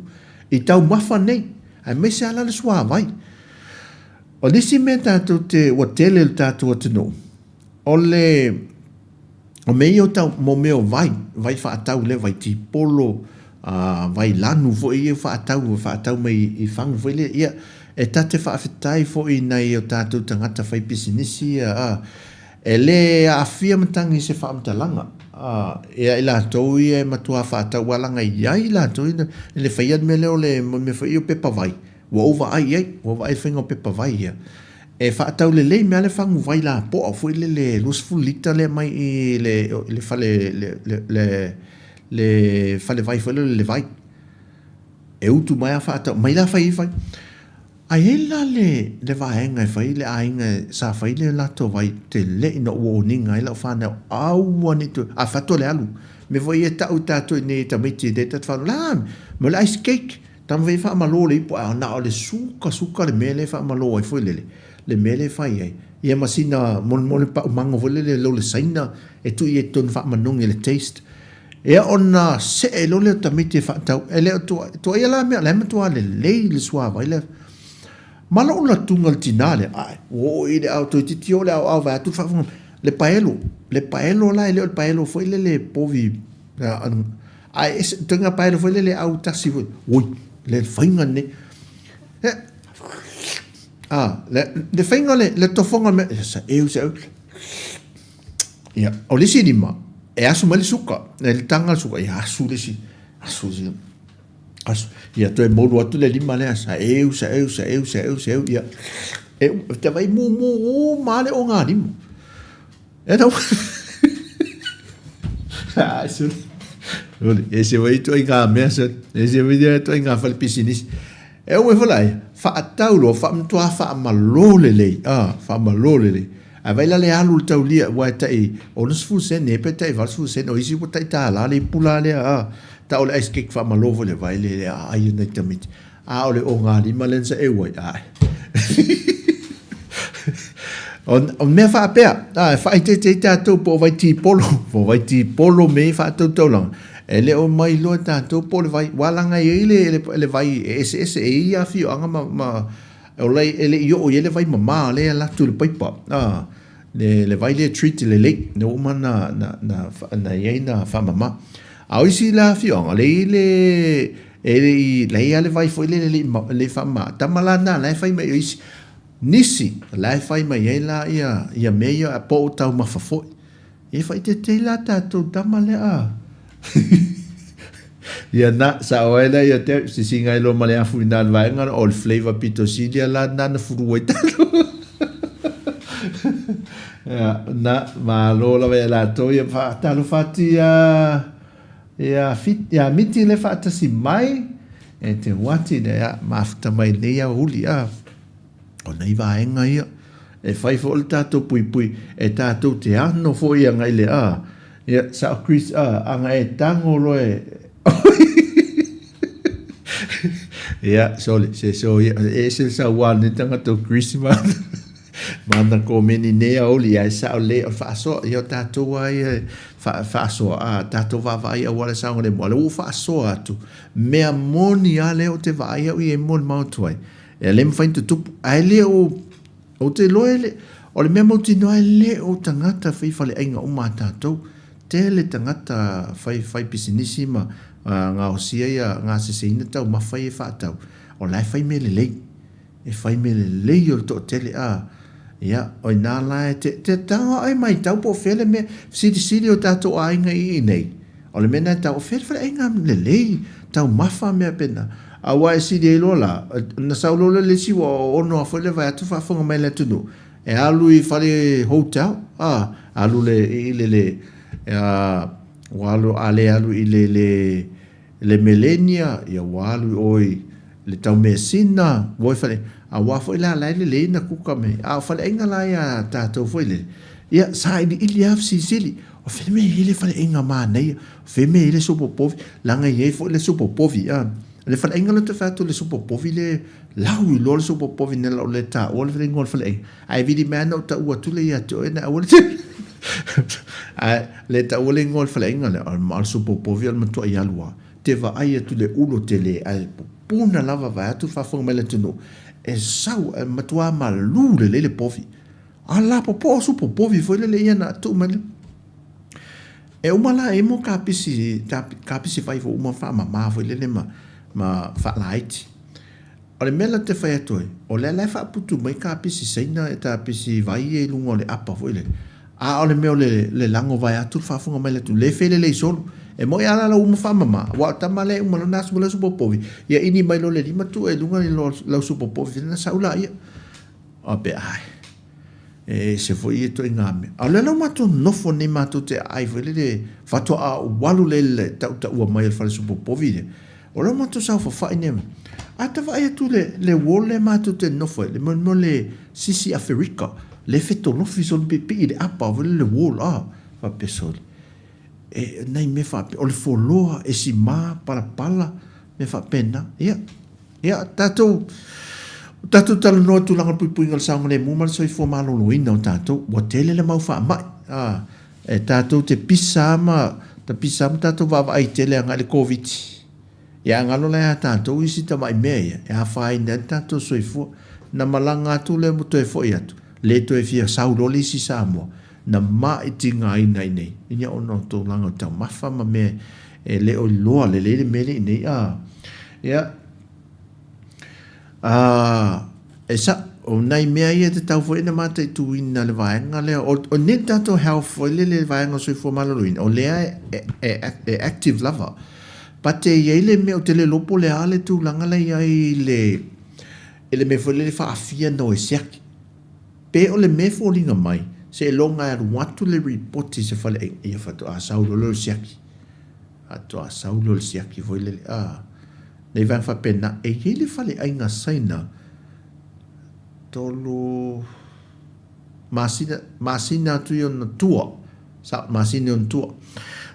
i taumafa nei, aemaise lava la le suavai. O le isi mea tatou te, ua tele i le tatou atunuu, O le, o mea ia o tau, mo mea o vai, vai faatau lea, vai tipolo, a, vai lanu foi ia faatau, faatau mai i fagu foi lea. Ia, e ta te faafetai foi i nai o tatou tagata faipisinisi ia, a, e le aafia matagi i se faamatalaga, a, ia i latou ia e matua faatau, aua leaga e i ai latou ia i le faia le mea lea o le mea foi ia o pepa vai, ua ou vaai i ai, ua ou vaai i le faiga o pepa vai ia. E faatau lelei mai lava le fagu vai lapoa foi lele 20 lita lea mai i le le fale le le le fale vai foi lele o le Levai. E utu mai lava faatau mai la fai ai vai. Ae i ai la le le vaega e fai le aiga sa fai le latou vai tele ina ua oniga ai lau fanau aua ne i toe a fai atu o le alu. Mea foi ia e tau e tatou i inei e tamaiti lea ta te faalogo la mo le ice cake. Taumafai e faamalo le ipu ae na o le suka suka le mea lea e faamalo ai foi lele, le mea lea e fai ai. Ia ma sina molemole pau mago foi lele lo le Saina e tuu i ai totonu faamanogi i le taste. Ia ona see loa lea o tamaiti e faatau, e le o tuuaia la mea, o la e matua lelei le suavai lea. Ma lou latuga i le tina lea, ae ua oo i le ao toeitiiti oo le aoao vaeatu le faafofoga, le paelo, le paelo la e le o le paelo foi lele povi Ae ese, ituaiga paelo foi lele au tasi foi, oi, le faiga lenei. E, a, le, le faiga le, le tofoga me, sa eu, sa eu. Ia, o le isi lima, e asu mai le suka, e le taga le suka, ia asu le isi, asu le isi, asu. Ia, toe moulu atu le lima lea, sa eu, sa eu, sa eu, sa eu, sa eu, ia. E, te vai mumu uma le o ngā lima. E tau... Ai, sole. Sole, e se wai toi ngā mea, sole. E se wai toi ngā whale pisinisi. E ue fola ai, whaatau loa, whaamatua whaamalō lelei, ah, whaamalō lelei. Ae vai la le alu le taulia, ua e tai 60 sene, e pe tai 80 sene, o isi ua tai tālā le ipu la lea, ah, ta o le ice cake whaamalō foi le vai le, le a ai nei tamaiti. A o le ogalima lea na saeu ai, ae. O mea faapea, a, e faaeteete ai tatou po o vai tipolo, po o vai tipolo me faatautaulaga, e le o mai loa tatou po o le vai, ua laga i ai le, le, le vai e eseese, e i ai afioaga ma, ma o lai, e le i oo i ai le vai mamā lea e alu atu i le paipa, a, le, le vai lea treat lelei, lea ua uma na, na, na, na i ai na faamama. A o isi la afioaga, le i ai le, E le i leai lava le vai foi lele e le i faamama. Tama la na, la e fai mai o isi, nisi, la e fai mai ai la ia, ia mea ia po o taumafa foi. E faaeteete ai la tatou tama lea a. Ia na, sao ai la ia te, sisiga ai loa ma le afu i na le vaega, o le flavour pito sili a la na na fulu ai tatou. Ia, na, malo lava ia latou ia faatalofa atu ia Ia, ia Miti le faatasi mai. E te oati le a mafuta mai nei aoauli a o nei vaega ia e fai foi le tatou puipui e tatou te ano foi agai le a ia sao Chris a aga e tago loa e ia sole se so ia e ese le sauā o lenei tagata o Chris ma Ma ana komeni nei aoauli ae sao lelei o le faasoa, ia o tatou lava ia e faasoa, a tatou vaavaai aua le saogalemu, a o lea ua ou faasoa atu, mea moni lava lea ou te vaai au i ai molimau atu ai, e le mafai ona tutupu. Ae le o, ou te iloa e le, o le mea mautinoa e le o tagata fai faleaiga uma a tatou. Tele tagata fai, fai pisinisi ma gaosia ia, gaseseina taumafa ia e faatau, o la e fai mea lelei. E fai mea lelei o le toatele a ia o ina la e te te tago ai maitau po o fea le mea silisili o tatou aiga i inei o le mea na e tau o fea le faleaiga lelei taumafa mea pena aua e sili ai loa la na sau loa le isi ua ono a foi le vae atu faafofoga mai le atunuu e alu i fale hotel a alu le i le le a ua alu a le alu i le le le melenia, ia ua alu i o i le taumeasina, ua i fale, aua foi la la e lelei na kuka me, a o faleaiga la ia tatou foi lele, ia sailiili lava fesilisili, o fea le mea e i ai le faleaiga manaia, o fea le mea e i ai le supo povi, leaga e i ai foi le supo povi, a, le faleaiga lea ou te fai atu le supo povi le lau iloa le supo povi nei lau le taua le igoa o le faleaiga, ae vili mai lava na ou taua atu lea ia te oe na aua le Ae le taua le igoa o le faleaiga lea, o le supo povi o le matuai alu lava. Te vaai atu le ulo tele ae pupuna lava vaeatu le faafofoga mai le atunuu, e sau ae matua malu lelei le povi. A lapopoa o supo povi foi lele ia na tuu mai le. E uma la e mo kapisi, kapisi vai foi uma faamama foi lele ma, ma faalaiti. O le mea la te fai atu ai, o lea la e faaputu mai kapisi Saina e kapisi vai ia i luga o le apa foi lele, a o le mea o le, le lago vaeatu le faafofoga mai le atunuu, le felelei solo. E moni a la lau uma faamama, aua o tama lea e uma lona aso ma lau supo povi, ia ini mai loa le lima tuu ai i luga lau supo povi na sau laia. A pe ai. E ese foi ia ituaiga mea. A o lea la ua matou nofo nei matou te aai foi lele faatoa ou alu lea i le tautaua mai o le fale supo povi lea. O lea ua matou saofafai nei, a ta vaai atu le, le wall lea matou te nofo ai, le mea o le sisi Aferika, le fetolofi solo piipii i le apa foi lele wall, a, faapea sole. E, nai mea faapea, o le foloa, e sima, palapala, mea faapena. Ia, ia, tatou, tatou talanoa i tulaga o le puipuiga o le saogalemu ma le soifua maloloina o tatou. Ua tele le mau faamai, a, E tatou te pisa lava ma ta pisa lava ma tatou vaavaai tele agai i le Koviti. Ia a galo la ia tatou isi tamai mea ia e afaina ai le tatou soifua. Na malaga atu lea ma toe foi atu, le toe fia sau loa le isi Samoa, na mai tigaina i inei, ia ona o tulaga o taumafa ma mea e le o iloa lelei le mea lea i inei. A, ia. Ā, e sa'o, o nai mea ia e tatau foi ona mataituina le vaega lea. O, o nei le tatou health foi lele le vaega o le soifua maloloina, o lea e, e, e active lava. But e i ai le mea, ou te le iloa po o le a le tulaga la e i ai i le, i le mea foi lele e faaaafia ona o e siaki. Pe o le mea e foliga mai, seiloga e alu atu le report i se faleaiga, ia faatoa sau loa lea o le siaki. Faatoa sau lea o le siaki foi lele, a. Nei vaega faapena, e i ai le faleaiga Saina tolu masina, masina atu i ona tua, sa, masina i ona tua.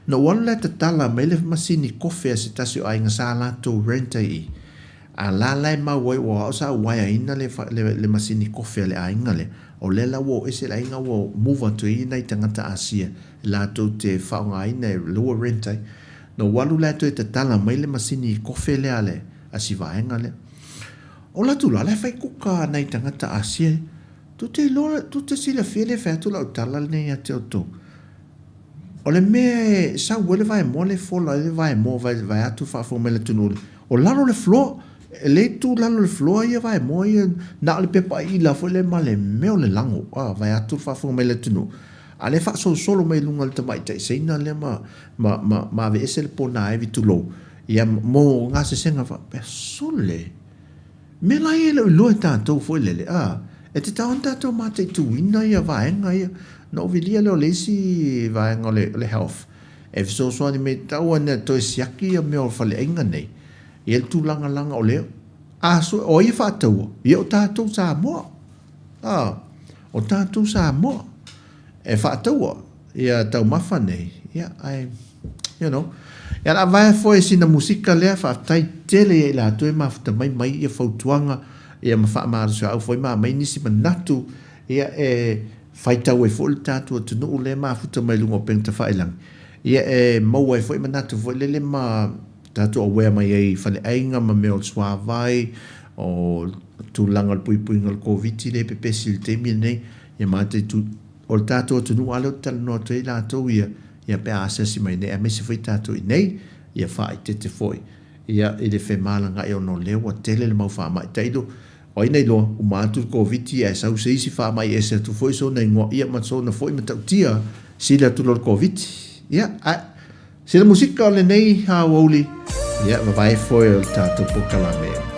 Na ou alu la e tatala mai le masini kofe a se tasi o aiga sa latou rent ai i. A la la e mau ai, ua au sa uaeaina le, le, le masini kofe a le aiga lea. O lea la ua o ese le aiga ua move atu ai nai tagata Asia latou te faaaogaina e lower rent ai. Na ou alu la e toe tatala mai le masini kofe lea a le a si vaega lea. O la atu la, la e fai kuka a nai tagata Asia. Tu te iloa, tu te silafia le fai atu lau tala lenei ia te outou. O le mea e sau ai le vaemoa le fola ai le vaemoa vae, vaeatu faafofoga mai le atunuu, o lalo le floor. E le tu lalo le floor ia vaemoa ia, na o le pepa iila foi lea ma le mea o le lago, a, vaeatu le faafofoga mai le atunuu. A lea e faasolosolo mai i luga o le tamaitai Saina lea ma, ma, ma, ma aveese le ponaivi, tulou, ia, mo gasesega faapea, sole! Mea la ia e le o iloa e tatou foi lele, a, e tatau ona tatou mataituina ia vaega ia. Na ou vilia lea o le isi vaega o le, o le health, e fesoasoani mai, tau ina toe siaki ia mea o faleaiga nei. Ia le tulaga laga o lea a sue o ai e faataua? Ia o tatou Samoa. A, o tatou Samoa e faataua ia taumafa nei, ia ae you know. Ia o le a vaea foi sina musika lea, faafetai tele ia i latou e mafuta mai mai ia fautuaga ia ma faamalosiau foi ma aumai nisi manatu ia e faitau ai foi le tatou atunuu lea e mafuta mai luga o upega tafailagi, ia e maua ai foi manatu foi lele ma tatou aware mai ai i faleaiga ma mea o le suavai, o tulaga o le puipuiga o le Koviti lea e pepesi i le taimi lenei, ia ma te tu, o le tatou atunuu lava lea ou te talanoa atu ai latou ia, ia pe a asiasi mai nei, aemaise foi tatou i inei, ia faaeteete foi ia i le femalagaai ona o lea ua tele le mau faamai. Tailo, o ai na iloa, uma atu le Koviti ae sau se isi faamai ese atu foi sona igoa, ia ma sona foi matautia sili atu loa le Koviti. Ia, ae Sina musika o lenei aoauli, ia vavae foe o le tatou polokalame.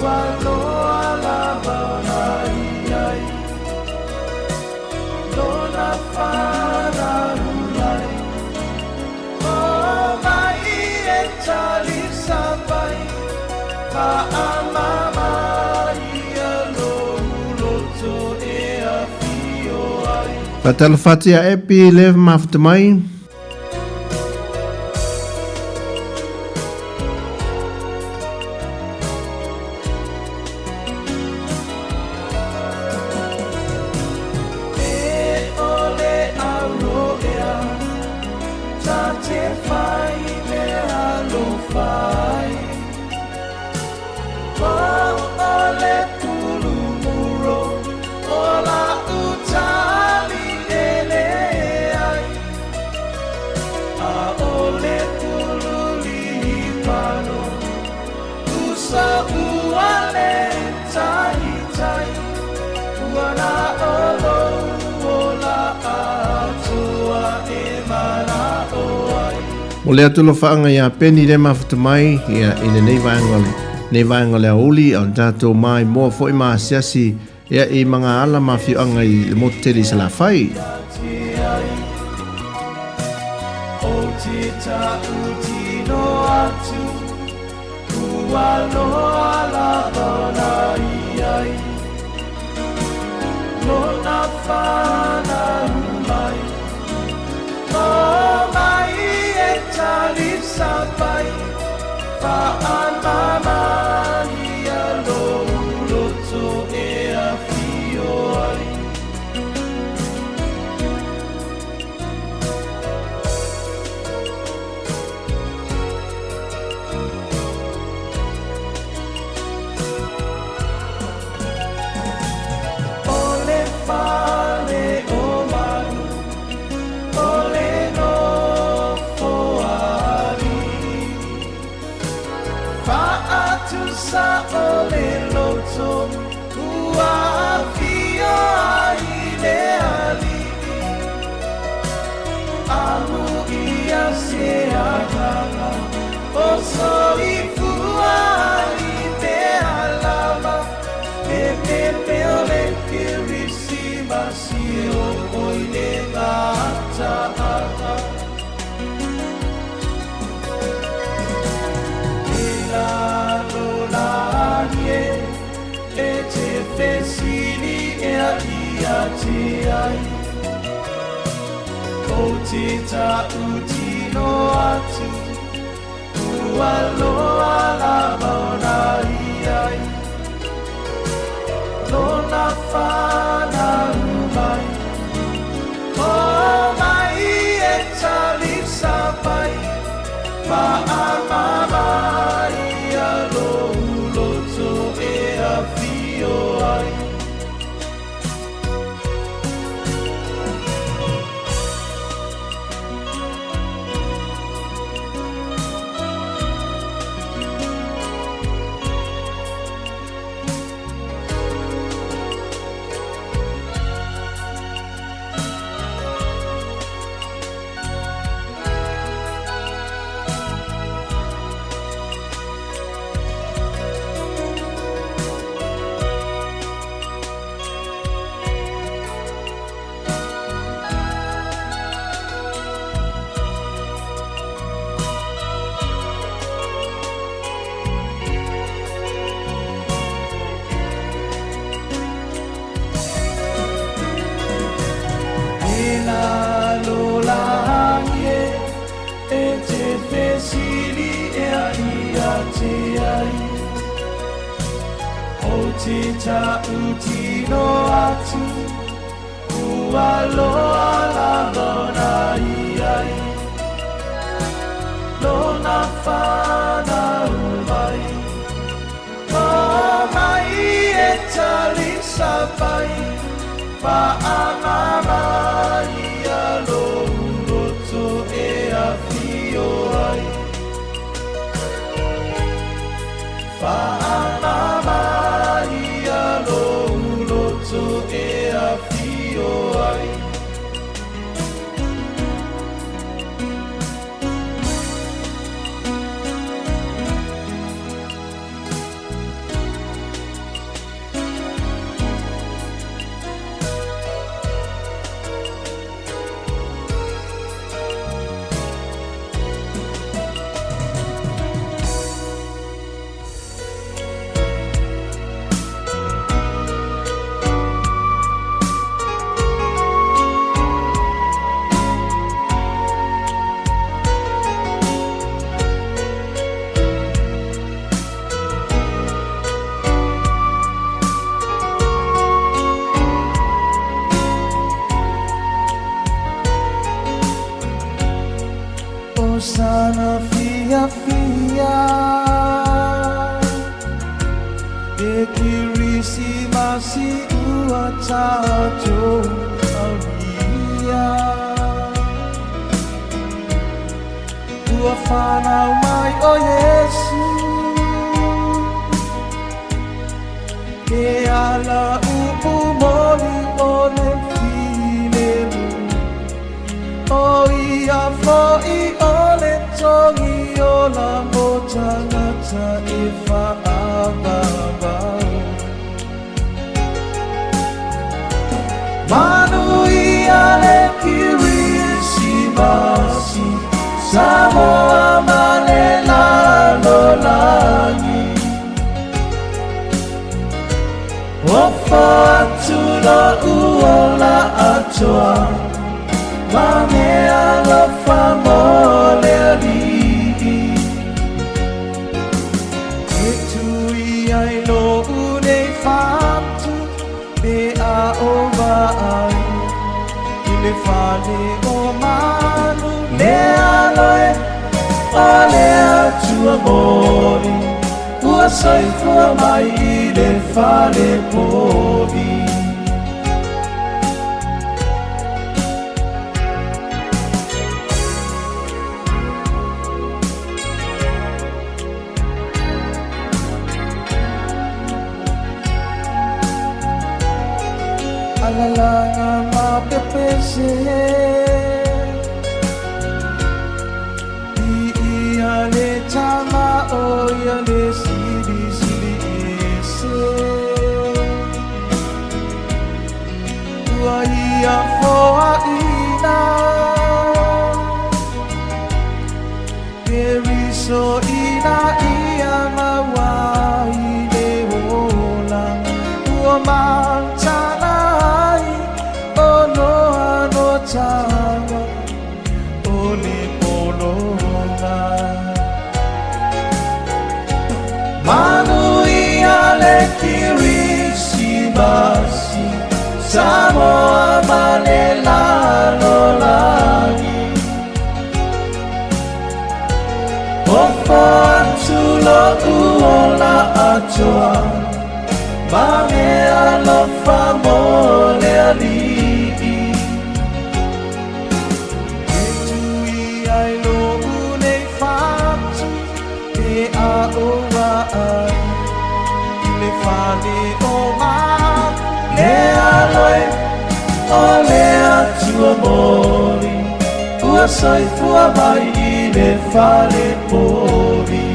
Ua loa lava ona i ai Lona fanau mai. O mai e talisapai, Faamama ia lou loto e afio ai. Faatalofa atu ia Epi le mafuta mai. Momoli atu alofaaga iā Peni le mafuta mai ia i lenei vaega o lenei vaega o le aoauli a o le tatou maimoa foi ma asiasi ia i Magaala ma afioaga i le motu tele i Salafai. Le Kirisimasi ua tatou aulia. Ua fanau mai o Iesu, ke ala upu moni o le filemu. O ia fo'i o le togi ola mo tagata e fa'avavau. Manuia le Kirisimasi, Samoa ma le lalolagi. Ofo atu lo'u ola atoa, ma mea alofa mo le Alii. E tui ai lo'u nei fatu pe a o vaai i le fale o manu. Le aloe o le Atua moni, ua soifua mai i le fale povi. Alalaga ma pepese i ia le tama o ia le silisili ese. Ua ia foaʻina Keriso ina ia maua i le ola. Ua matala ai o noa no taga o le pologa. Manuia le Kirisimasi, Samoa ma le lalolagi. Ofo atu lo'u ola atoa, ma mea alofa mo le Alii. E tui ai lo'u nei fatu pe a o vaai i le fale o manu. Le aloe o le Atua moni, ua soifua mai i le fale povi.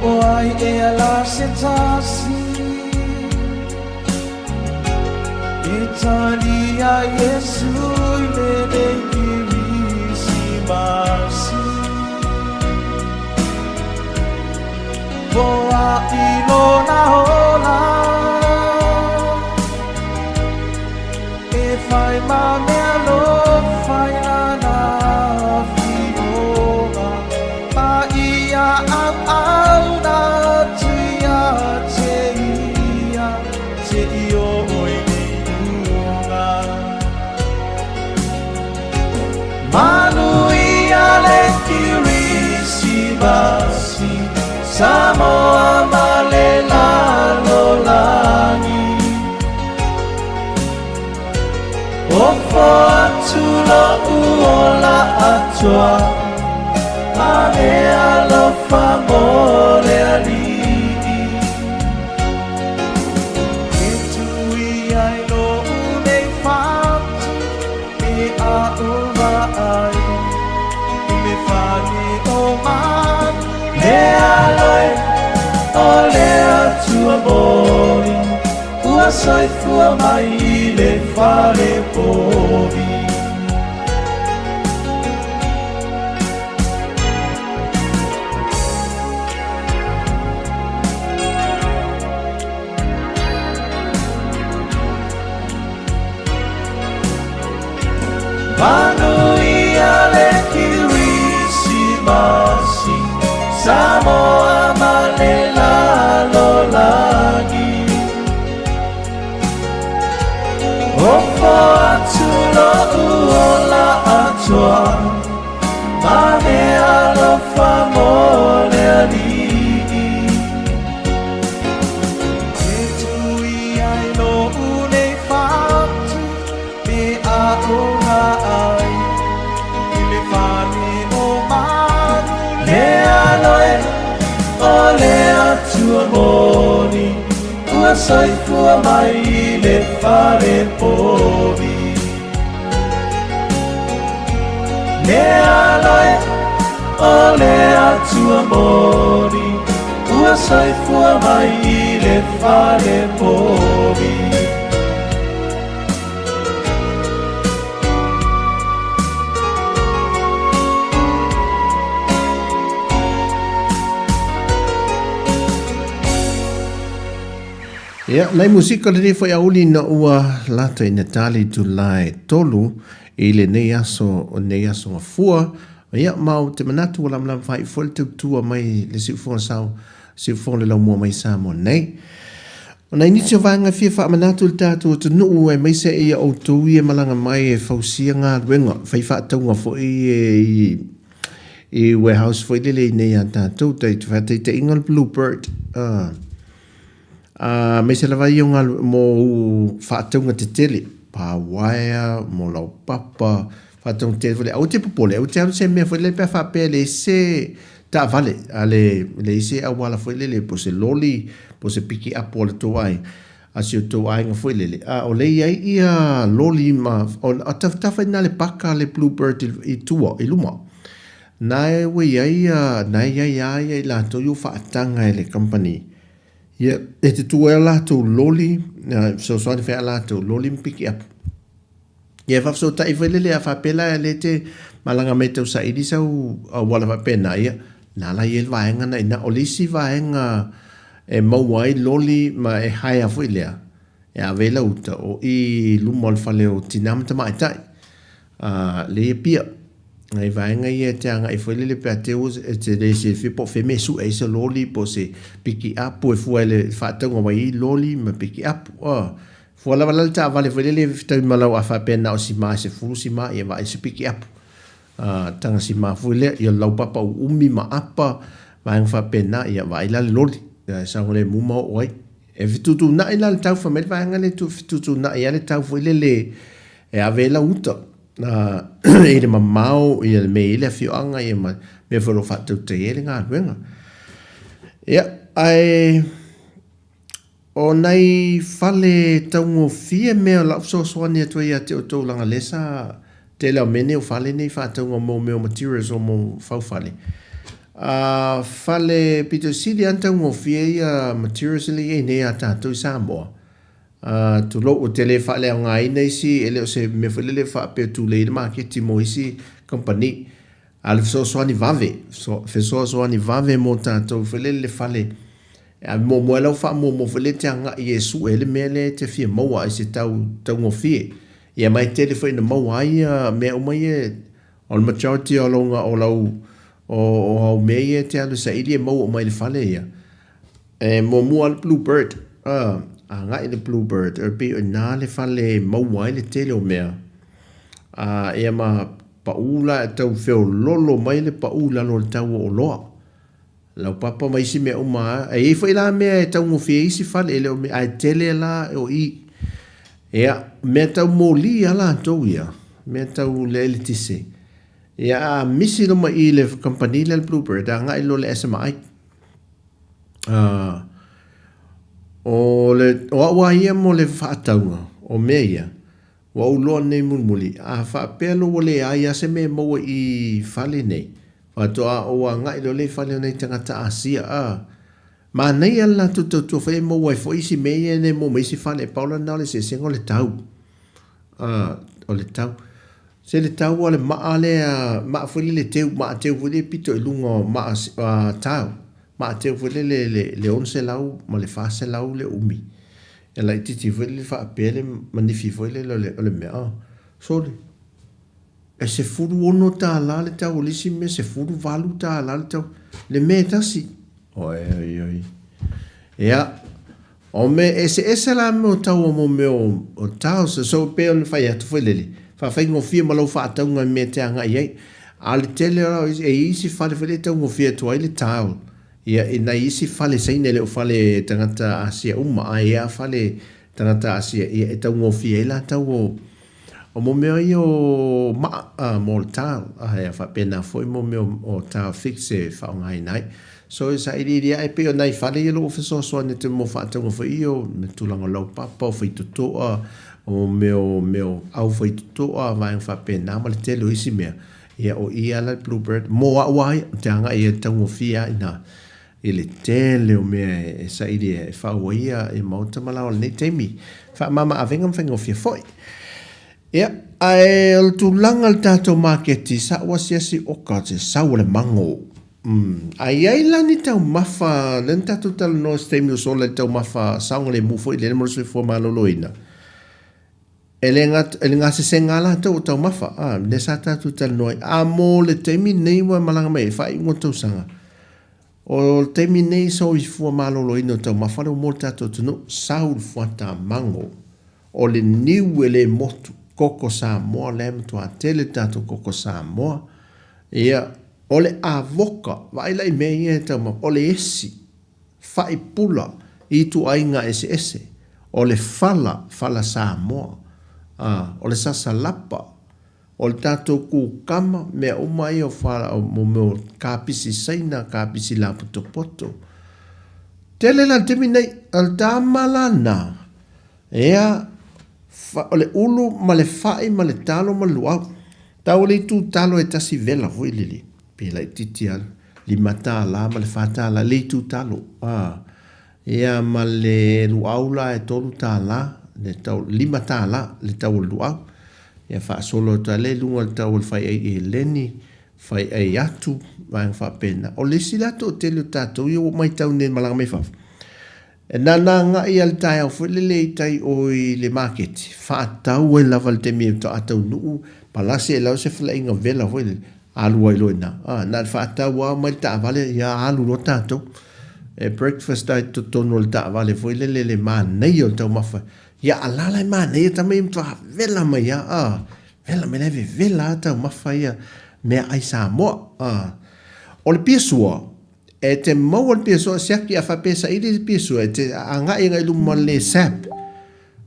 O ai e ala se tasi e talia Iesu i lenei Kirisimasi. Foaʻi lona ola e fai ma mea alofa i lana afioga. Ma ia auauna atu ia te ia seia oo i le iuga. Manuia le Kirisimasi, Samoa ma le lalolagi. Ofo atu lo'u ola atoa, ma mea alofa mo le Alii. E tui ai lo'u nei fatu pe a o vaai i le fale o manu. Le aloe o le Atua moni, ua soifua mai i le fale povi. Manuia le Kirisimasi, Samoa ma le lalolagi. atoa ma le alofa mo le Alii. E tui ai lo'u nei fatu me aoga ai i le fale o malu. Lea loe o le Atua moni ua soifua mai i le fale povi. Lea loe o le Atua moni ua soifua mai i le fale povi. Ia, nai musika lenei foi auli ina ua lata ina tali itula e tolu i lenei aso, lenei aso gafua. Ia, ma ou te manatu ua lamalama faaiu foi le tautua mai le siufofoga sau, siufofoga le laumua mai Samoa nei. O nai nisi o vaega e fia faamanatu i le tatou atunuu aemaise ia outou ia e malaga mai e fausia galuega, fai faatauga foi i i warehouse foi lele i nei a tatou, tai faataitaiga le Blue Bird. Aemaise lava ia o galu, mo faatauga tetele, pa uaea, mo laupapa, faatauga tetele foi lea. Aua te popole, aua te alu se mea foi lele pe a faapea e leai se taavale a le, leai se auala foi lele po o se loli, po o se pikiapu a le tou aiga, a si o tou aiga foi lele, a o lea e i ai ia loli ma, o tafatafa i ina le paka a le Bluebird i tua, i luma. Na e ua i ai ia, na e i ai lava ia i latou ia ua faataga e le kamupani. Ia, e te tuu ai a latou loli, e fesoasoani foi a latou loli ma pikiapu. Ia e faafesootai foi lele a faapea la e le te malaga mai e tausaili sau auala faapena, ia, na la i ai le vaega na i ina. O le isi vaega e maua ai loli ma e hire foi lea, e ave ai lau uta, o i i luma o le fale o tina ma tamaitai, a, lea i Apia. Nai vaega ia e te agai foi lele pe a te ua e te le silafia po o fea mea e sue ai se loli po o se pikiapu e fua i le faatauga ua i ai loli ma pikiapu. A, Fua lava la le taavale foi lele e fetaui ma lau a faapea na o sima e sefulu sima ia vaai se pikiapu. A, taga sima foi lea, ia laupapa uumi ma apa, vaega faapena, ia vaai la le loli, e saogalemu ma oo ai. E fetuutuunai la le tau, fai mai le vaega lea e fetuutuunai lava le tau foi lele e ave ai lau uta i le mamao, ia le mea e i ai le afioaga ia ma mea foi o lo o faatautai ai le galuega. Ia, ae O nai fale taugofie mea o lau fesoasoani atu ai ia te outou leaga lea sa tele o mea nei o fale nei faatauga mo mea o materials o mo faufale. A fale pito sili lava ona taugofie ia materials lea e i ai nei a tatou i Samoa. A tulou, ou te le faaleaogaina isi, e le o se mea foi lele faapea tulei le maketi mo isi kamupani. A o le fesoasoani vave, fesoasoani vave mo tatou foi lele le fale E ave muamua ai lau faamuamua foi lea e te agai e sue ai le mea lea e te fia maua ai se tau taugofie. Ia ma e tele foi ina maua ai ia mea uma ia, o le majority o lau o lau o au mea ia e te alu e saili e maua uma i le fale ia. E muamua lava le Blue Bird, agai i le Blue Bird, e pei o i ina le fale e maua ai le tele o mea. Ia ma pau la e tau feololo mai le pau i lalo o le tau o oloa. Laupapa ma isi mea uma a. E i ai foi la mea e taugofie ai isi fale, e le o mea, ae tele la o i. Ia, mea tau moli a latou ia, mea tau le eletise. Ia, a misi loa ma i le kamupani lea le Bluebird, agai loa i le SMI. O le, o au lava ia mo le faatauga o mea ia, Ua ou loa nei mulimuli, a faapea loa ua leai lava se mea e maua i fale nei, faatoa ou agai loa lea i fale o nai tagata Asia, a. Manaia le latou tautua foi e maua ai foi isi mea ia e le maua mai isi fale, pau la lena o le eseesega o le tau. A, o le tau. Se le tau a le maa lea, maa foi lele teu, maa teu foi lea pito i luga o maa a, tau. Maa teu foi lele le, le 600 ma le 400 le umi. E laitiiti foi lele faapea le manifi foi lele o le mea, oh, sole, e $16 le tau o le isi mea, $18 le tau, le mea e tasi. Oi, oi, oi. Ia, o mea eseese la mea o tau o mo mea o tiles, so pei ona fai atu foi lele, Faafaigofie ma lau faatauga i mea e te agai ai. A o le tele o e i ai isi fale foi lea e taugofie atu ai le tile, ia, i nai isi fale Saina e le o fale tagata Asia uma, ae i ai lava fale tagata Asia, ia, e taugofie ai la tau o, o mo mea ia o maa, a, mo le tile, a, ia faapena foi mo mea o tile fix e faaaogaina ai. So, e sailiili ae pei o nai fale ia o lo o fesoasoani atu mo faatauga foi ia o tulaga o laupapa, o faitotoa, o mea o mea o au faitotoa, vaega faapena ma le tele o isi mea. Ia, o i lava la le Bluebird, mo au lava ia, ou te agai i ai i le taugofie lava i ina i le tele o mea e saili e fau ai ia maota ma laoa i lenei taimi. Faamama avega ma faigofie foi. Ia, ae o le tulaga i le tatou maketi, sa ou asiasi oka te sau o le mago. Umm, a i ai la ni taumafa, lea na tatou talanoa i se taimi ua sola i taumafa saogalemu foi lele mo le soifua maloloina, e le gata, e le gasesega lava latou o taumafa, a, lea sa tatou talanoa ai. A mo le taimi lenei ua malaga mai ai, faaiuga o le tausaga, o le taimi lenei soifua maloloina o taumafa lea ua mo le tatou atunuu, sau le fuata mago, o le niu e le motu, koko Samoa, lea e matua tele le tatou koko Samoa, Ia, o le avoka, vaai la i mea ia e taumafa, o le esi, fai pula i ituaiga eseese, o le fala, fala Samoa, a, o le sasalapa, o le tatou kukama, mea uma ia o fala, o mea o kapisi Saina, kapisi lapotopoto. Tele la le taimi nei, o le tama la na, Ea, o le ulu ma le fai ma le talo ma le luau. Tau o le itu talo e tasi vela foi lele, pe laitiiti lava, $5 ma le $4 le itu talo. A, ia ma le luau la e $3 le tau, $5 le tau o le luau. Ia faasolo atu ai lea i luga o le tau o le faiai eleni, faiai atu, vaega faapena. O le isi la toatele o tatou ia ua matau nei malaga mai fafo, E nana agai a le taeao foi lele i tai o i le maketi, faatau ai lava i le taimi e faatoa taunuu, palasi ai lava se felaiga vela foi lele, alu ai loa i ina. A, na o le faatau lava omai le taavale, ia alu loa tatou. E breakfast ai totonu o le taavale foi lele le manaia o le taumafa. Ia a la la e manaia tama ia matua vela mai lava, a, vela mai la e vevela lava taumafa ia meaai Samoa. A, o le piasua, E te maua le piasua siaki a faapea e saili le piasua e te agai agai luma le SAP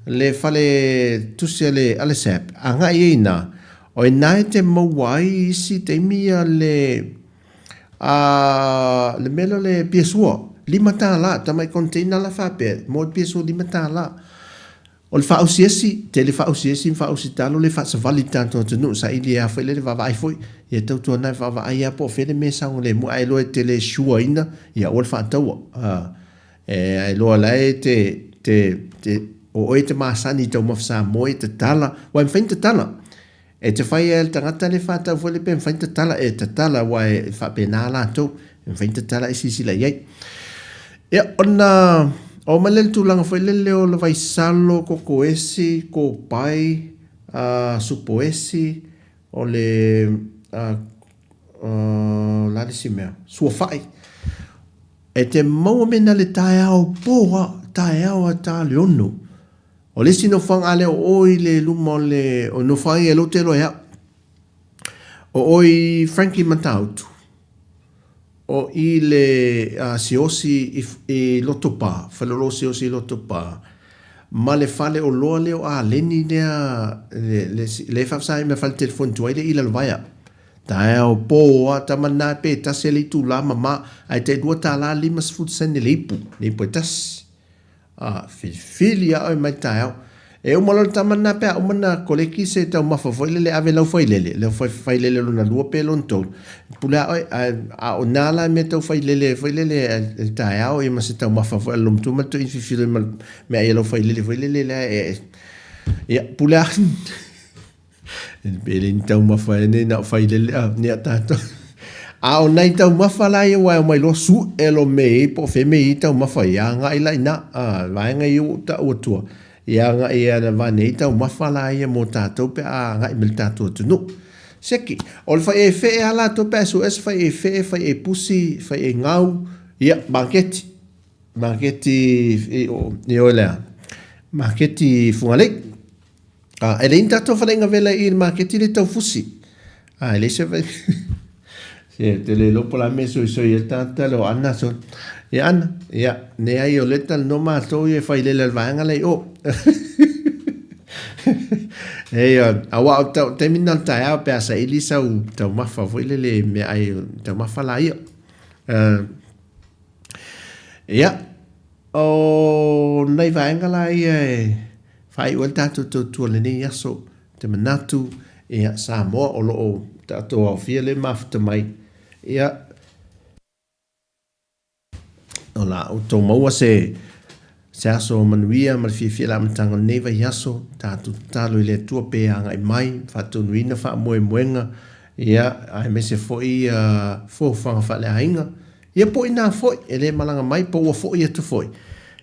le fale tusi a le a le SAP agai ai ina o ina e te maua ai isi taimi ia le a le mea lea o le piasua $5 tamai container la faapea mo le piasua $5. O le faaausiasi, tele faaausiasi ma faaausi talo le faasavali i le tatou atunuu, saili a foi lele vaavaai foi, ia tautuana e vaavaai a po o fea le mea e saogalemu, ae iloa e te le sure ina, ia aua le faataua. E a iloa la e te, te, te, o oe e te masani i taumafa Samoa ia tatala, aua e mafai ona tatala. E te fai e le tagata le faatau foi le pe mafai ona tatala, e tatala aua e faapena latou, e mafai ona tatala e silasila i ai. Ia, ona oo mai lea i le tulaga foi lele o le vaisalo, kokoesi, kopai, supoesi, o le, o le a le isi mea, suafai. E te maua mea na i le taeao po lava, taeao lava ta le 6. O le isi nofoaga a lea o oe i le luma o le, o nofoaga ia lea ou te iloa e au. O oe i Frankie Matautu, o i le uh, Siosi i, i Lotopa, faleoloa Siosi i Lotopa, ma le fale oloa lea o Aleni lea, le, le, le faafesagai ma le fale telefoni tuai lea i Lalovaea. Taeao po a tama na pe tasi le itula mama, ae tai $2.50 le ipu, le ipu e tasi. A, filifili lava oe mai taeao. E uma loa le tama lena pe a uma ona koleki se taumafa foi lele ave lau failele, lau failele lona lua pe lona tolu, e pule lava oe. Ae, a o ina la mea tau failele foi lele i le taeao ia ma se taumafa foi a le loomatua ma le toeaina filifili ma le meaai a lau failele foi lele lea e, ia, pule lava. Pe le ni taumafa e nei na o failele a ni a tatou. A o nai taumafa la ia ua e omai loa su'e lo me i po o fea mea i taumafa ia agai la ina a vaega ia ua ou ta'u atua ia agai ia na vane ai taumafa la ia mo tatou pe a agai mai le tatou atunuu. Seki, o le faiʻai fe'e a latou pe a su'e se faiʻai fe'e, faiʻai pusi, faiʻai gau, ia maketi, maketi i o i o le a, maketi Fugalei. A, e leai ni tatou faleaiga vela i le maketi le taufusi. A, e leai se Se, ou te le iloa po o le a le mea e soisoi ai le tagata lea o Ana so. Ia Ana, ia, leai o lea e talanoa matou ia e failele a le vaega la i o. Ei, aua o le taimi lena o le taeao pe a saili sau taumafa foi lele meaai taumafa la ia. Ia, o nai vaega la ia e faaiu ai le tatou tautua i lenei aso, ou te manatu, ia, Samoa o lo o tatou aofia lea e mafuta mai, ia, o la outou maua se se aso manuia ma le fiafia i le amataga o lenei vaiaso, tatou tatalo i le Atua pe agai mai, faatonuina faamoemoega, ia, aemaise foi fuafuaga faaleaiga. Ia po o ina foi e le malaga mai po ua foi atu foi,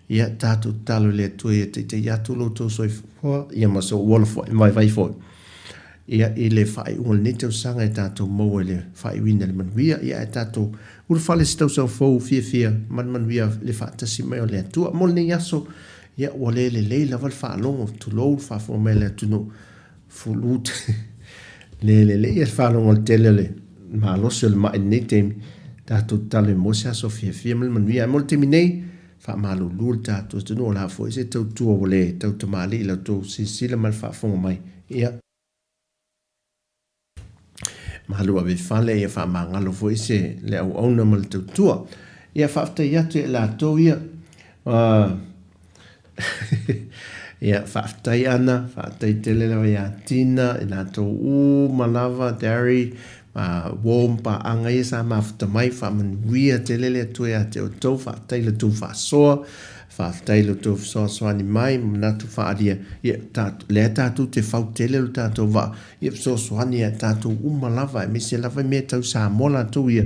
ia tatou tatalo i le Atua ia taitai atu lo outou soifua ia ma sou ola foi ma vaivai foi ia i le faaiuga o lenei tausaga e tatou maua i le faaiuina i le manuia ia ae tatou ulufale i se tausaga fou fiafia ma le manuia i le faatasi mai o le Atua. Mo lenei aso, ia ua le lelei lava le faalogo, tulou le faafofoga mai a le atunuu, Fulu le lelei le faalogo i le tele o le malosi o le mai i lenei taimi, tatou tatalo e maua se aso fiafia ma le manuia. Ae mo le taimi nei, faamalulu le tatou atunuu, o le a foi se tautua ua le tau tamalii i la outou silasila ma le faafofoga mai. Ia, malu ave i fale, ia faamagalo foi se le auauna ma le tautua. Ia faafetai atu ia i latou ia. Ia, faafetai Ana, faafetai tele lava ia Tina, i latou uma lava, Darry, ma Warm, paaga ia sa mafuta mai, faamanuia tele le Atua ia te outou, faafetai i la outou faasoa, faafetai i lo outou fesoasoani mai, manatu faaalia, ia, lea tatou te fau tele lo tatou vaa, ia fesoasoani ia tatou uma lava, aemaise lava i mea tau Samoa latou ia,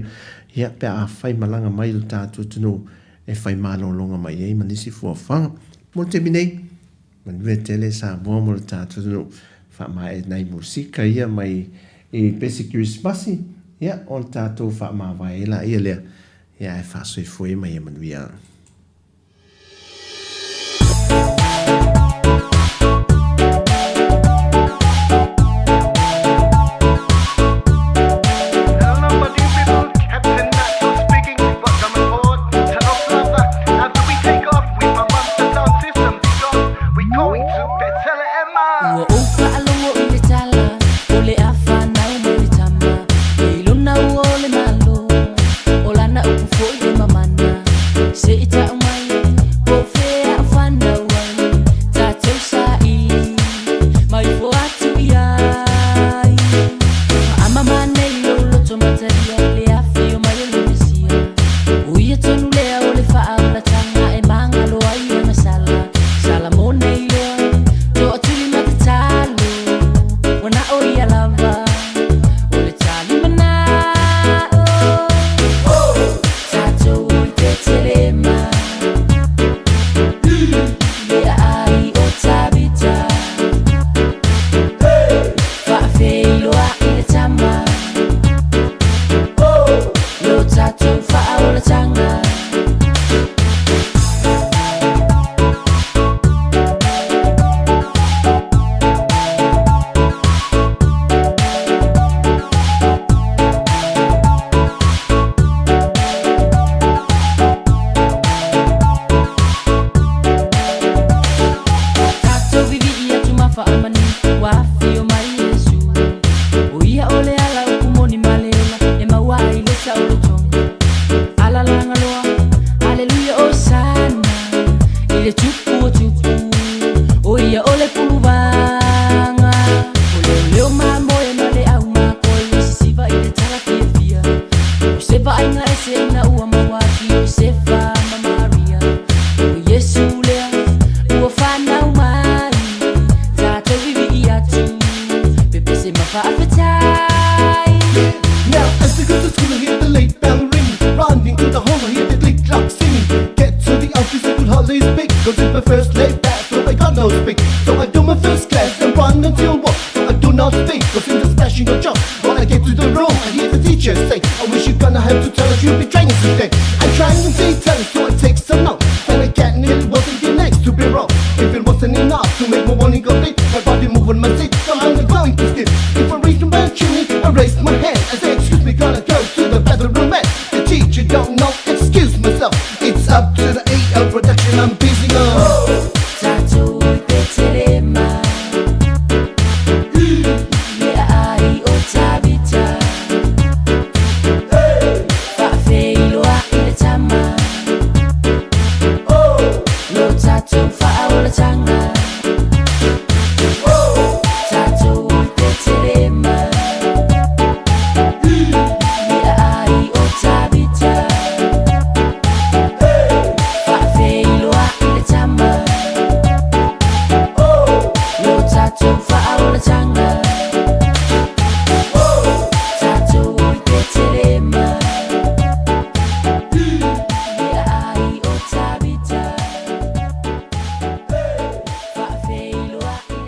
ia, pe a faimalaga mai i lo tatou atunuu, e fai malologa mai ai ma nisi fuafuaga. Mo le taimi nei, manuia tele Samoa mo le tatou atunuu. Faamaea nai musika ia mai i pesi Kerisimasi, ia ona tatou faamavae ai laia lea, ia ae faasoifua ia ma ia manuia. Ua ou faalogo i le tala o le a fanau mai le tama E lona ua o le Malo o lana upu foi e mamana Se i tau mai po o fea o fanau ai Tatou saili mai fo atu i ai Faamama nei lou loto matalia i le afio mai o le Mesia O ia tonu lea o le faaolataga e magalo ai ana sala Sala mo nei loa toatuli ma tatalo Ua na o ia lava o le tali manao Tatou o i Petelema Le aai o Tavita Faafeiloai le tama Lo tatou faaolataga. Tatou vivii atu ma faamanu Ua afio mai Iesu O ia o le ala upu moni ma le ola E maua ai le saolotoga Alalaga loa Aleluia Osana I le tupu o tupu O ia o le puluvaga O leoleo mamoe ma le au makoe Ua sisiva i le tala fiafia O se vaaiga ese ina ua maua atu Iosefa ma Maria O Iesu lea ua fanau mai Tatou vivii atu Pepese ma faafetai. Now as we go to school I hear the late bell ringing Running to the hall I hear the click clock singing Get to the office I could hardly speak Cause it's my first late back so I got no speak So I do my first class and run until what So I do not speak Cause in the smashing a job When I get to the room I hear the teacher say I wish you gonna have to tell us you'll be training today I'm trying to say